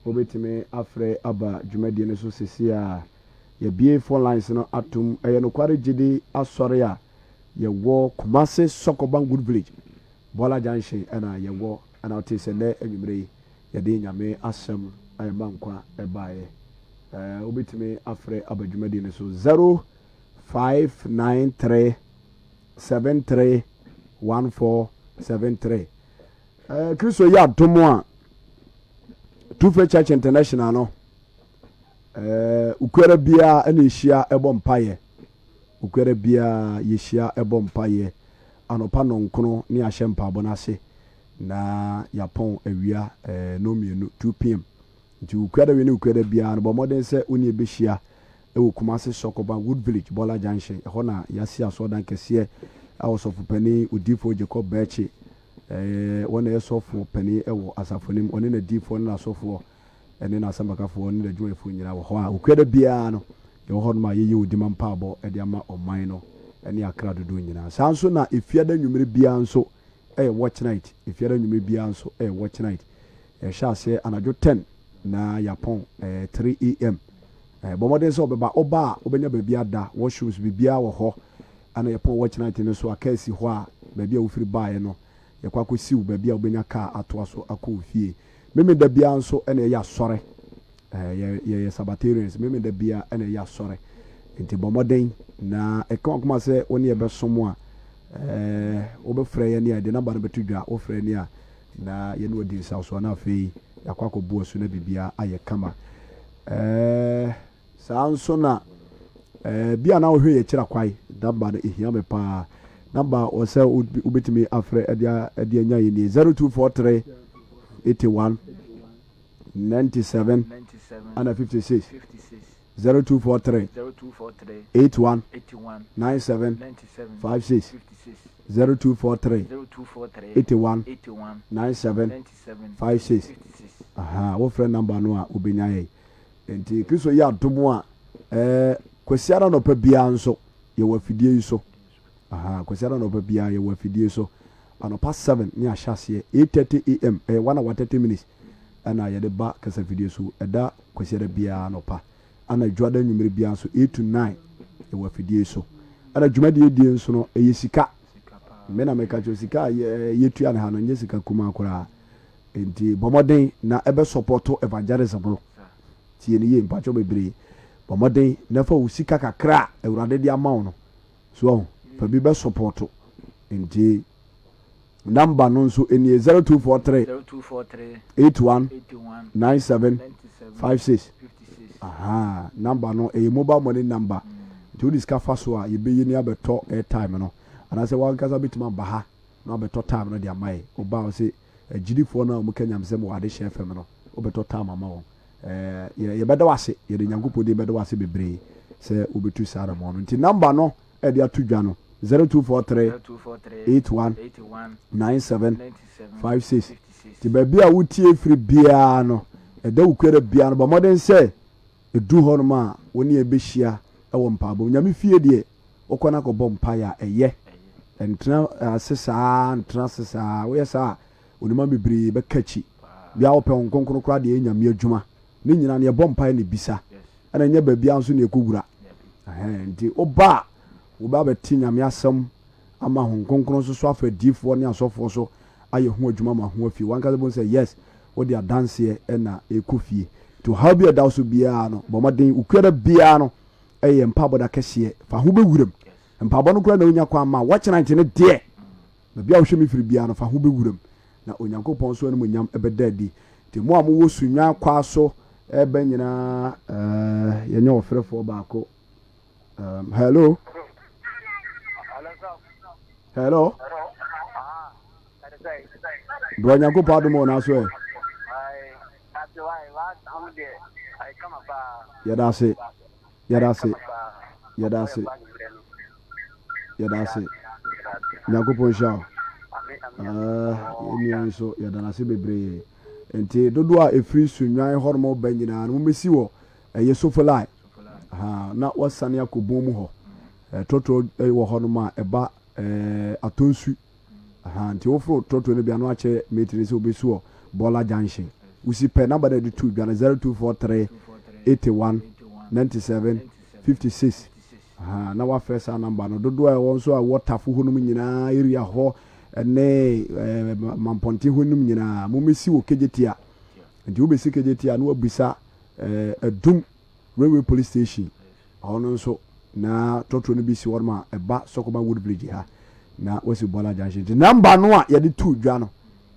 A: Wobɛtumi afrɛ aba dwumadie no so seesei ara. Yɛabue phone lines no atom. Ɛyɛ Nokware Gyidi Asɔre a yɛwɔ Kumasi Sɔkɔban Good Village, Bɔla Junction ɛna yɛwɔ ɛna wotee sɛ nnɛ anwummerɛ yi yɛde Nyame asɛm a ɛma nkwa ɛbaeɛ. Ɛɛ wobɛtumi afrɛ aba dwumadie no so 0593 73 1473. Ɛɛ Kristo yɛ adom a Tufe Church International no ɛɛ ukuara biara ɛna ehyia ɛbɔ mpaeɛ. Okuada biara yɛhyia bɔ mpaeɛ anɔpa nnɔnkono ne yɛahyɛ mpaabɔ no ase na yɛapɔn awia nnɔnmienu, 2 pm. Nti Okuada wei ne Okuada biara no bɔ mmɔden sɛ wo ne yɛbɛhyia wɔ Kumasi Sɔkɔban Wood Village, Bɔla Junction. Ɛhɔ na yɛasi asɔrdan kɛseɛ a Ɔsɔfopanin Odiyifoɔ Jacob Bɛɛkye, wɔn na ɛyɛ sɔfo panin wɔ asafo no mu, ɔne n'adiyifoɔ ne n'asɔfoɔ ne n'asɛmpakafoɔ ne n'adwumayɛfoɔ nyinaa wɔ hɔ a Okuada biara no yɛwɔ hɔnom a yɛyɛ odima mpaabɔ de ama ɔman no ne akra dodoɔ nyinaa. Saa nso na Efiada anwummere biara nso yɛ watch night. Efiada anwummere biara nso yɛ watch night. Yɛhyɛ aseɛ anadwo 10 na yɛapɔn 3 am. Bɔ mmɔden sɛ wobɛba. Woba a wobɛnya baabi ada, washrooms biribiara wɔ hɔ. Ɛna yɛpɔn watch night no nso a kaa si hɔ a baabi a wofiri baeɛ no yɛkɔ akɔsiw baabi a wobɛnya kaa atoa so akɔ wo fie. Memeda biara nso na yɛyɛ asɔre. Yɛ yɛyɛ Sabbatarians. Memeda biara na yɛyɛ asɔre. Nti bɔ mmɔden na ɛka w'akoma sɛ wo ne yɛbɛsom a, wobɛfrɛ yɛn a yɛde namba no bɛto dwa. Wofrɛ yɛn a na yɛne wo adi nsawsoɔ na afei yɛakɔ akɔbu asu na biribiara ayɛ kama. Saa ara nso na bi a na wohwɛ yɛn akyiri akwan, number no ehia me paa. Number a ɔsɛ wobɛtumi afrɛ ɛde anya yɛn nie 0243 81 97 ana 56 0243 81 97 56 0243 81 97 56 aha wofrɛ number no a wobɛnya yɛn. Enti Kristo yɛ adom a, ɛɛ, Kwasiada anɔpa biara nso, yɛwɔ afidie yi so. Aha, Kwasiada anɔpa biara yɛwɔ afidie so. Anɔpa 7 ne ahyɛ aseɛ, 8:30 am, ɛyɛ 1 hour 30 minutes, ɛna yɛde ba kasafidie so. Ɛda Kwasiada biara anɔpa. Ɛna Dwoada anwummere biara nso, 8 to 9, yɛwɔ afidie yi so. Ɛna dwumadie die nso no, ɛyɛ sika. Me na meka kyerɛ sika a yɛtua no ha no, nyɛ sika kumaa koraa. Enti bɔ mmɔden na ɛbɛ sɔpɔto evangelism no. Tie no yie mpakyɛw bebree. Bɔ mmɔden na fa wo sika kakra a Awurade de ama wo no, so wahu, fa bi bɛ sɔpɔto. Enti number no nso nie, 0243 81 97 56. Ahaa, number no ɛyɛ mobile money number. Nti wode sika fa so a yɛbɛyi ne abɛtɔ airtime no. Anaasɛ wankasa wobɛtumi aba ha na wabɛtɔ time no de ama yɛ. Woba a wose agyidifoɔ no a wɔka nyamesɛm wɔ Adehyeɛ FM no, wobɛtɔ time ama wɔn. Ɛɛ, yɛbɛda wo ase, yɛde Nyankopɔn din bɛda wo ase bebree sɛ wobɛtu saa anamɔn no. Nti number no a yɛde ato dwa no, 0243 81 97 56. Nti baabi a wotie firi biara no, ɛda wo kuada biara no, bɔ mmɔden sɛ ɛdu hɔnom a wo ne yɛn bɛhyia wɔ mpaebɔ mu. Nyame fie deɛ, Wokɔ na kɔbɔ mpaeɛ a, ɛyɛ. Ntena ase saa, ntena ase saa. Woyɛ saa a, onima bebree bɛka akyi. Bia wopɛ Honhom Kronkron koraa deɛ ɛyɛ Nyame adwuma. Ne nyinaa no yɛbɔ mpaeɛ na ɛbisa. Ɛna ɛnyɛ baabiara nso na yɛkɔwura. Ɛhɛn, nti woba a, woba abɛte Nyame asɛm ama Honhom Kronkron nso so afa adiyifoɔ ne asɔfoɔ so ayɛ ho adwuma ma ho afie. W'ankasa bɛhu sɛ yes, wode adanseɛ na ɛrekɔ fie. Nti ɔhaw bi a ɛda wo so biara no, bɔ mmɔden, wo kuada biara no, Ɛyɛ mpaabɔ da kɛseɛ. Fa ho bɛwura mu. Mpaabɔ no koraa na wonya kwan ma. Watch night no deɛ, baabi a wohwɛ me firi biara no, fa ho bɛwura mu. Na Onyankopɔn nso animuonyam bɛda adi. Nti mo a mowɔ Sunnwan kwaa so reba nyinaa, eh, yɛnyɛ ɔfrɛfoɔ baako. Um, hello? Hello? Brɛ Onyankopɔn adom wɔ n'aso ɛ. Yɛda ase. Yɛda ase. Yɛda ase. Yɛda ase. Nyankopɔn nhyira wo. Ah, yɛn nua nso yɛda no ase bebree. Nti dodoɔ a ɛfiri Sunnwan hɔnom ba nyinaa no mommɛsi wɔ ɛyɛ Sofolai. Ha, na wɔasane akɔ bon mu hɔ. Trɔtrɔ wɔ hɔnom a ɛba Atonsu. Ahaa nti woforo trɔtrɔ no bi a na wakyerɛ mate no sɛ obesu wɔ Bɔla junction. Wosi pɛ number no a yɛde too dwa no 0243 81 97 56. Ahaa na wafrɛ saa number no. Dodoɔ a ɛwɔ nso a ɛwɔ Tafo hɔ nom nyinaa area hɔ ne eh, Mampɔnten hɔ nom nyinaa mommɛsi wɔ Kejetia. Nti wobɛsi Kejetia na wabisa eh, Adum Railway Police Station. Ɛhɔ no nso, na trɔtrɔ no bi si hɔnom a ɛba Sokoban Wood Bridge ha, na wasi Bɔla Junction. Nti namba no a yɛde too dwa no,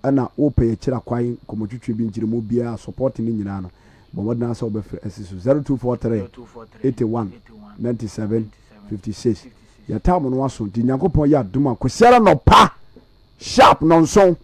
A: ɛna wopɛ yɛkyerɛ kwan, nkɔmmɔtwetwe bi, nkyerɛmu biara, support no nyinaa no, bɔ mmɔden ara sɛ wobɛfrɛ asi so 0243 81 97 56. Yɛ time no aso, nti Nyankopɔn yɛ adom a, Kwasiara nɔpa sharp nɔnson,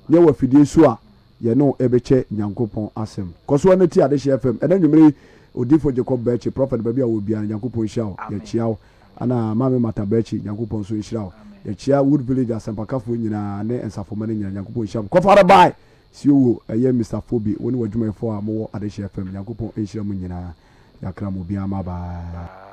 A: yɛwɔ afidie so a, Yɛne wo rebɛkyɛ Nyankopɔn asɛm. Kɔ so ara na tie Adehye FM. Ɛnɛ anwummere yi, Odiyifo Jacob Berkyi, Prophet baabi a ɔwɔ biara no, Nyankopɔn nhyira wo. Yɛkyea wo. Ɛna Maame Martha Berkyi, Nyankopɔn nso nhyira wo. Yɛkyea Wood Village asɛmpakafoɔ nyinaa ne nsafomma no nyinaa, Nyankopɔn nhyira mo. Kɔfa Arabae! Siowo, ɛyɛ Mister Fobi, wo ne w'adwumayɛfoɔ a mowɔ Adehye FM, Nyankopɔn nhyira mo nyinaa. Yɛakra mo obiara ma bye.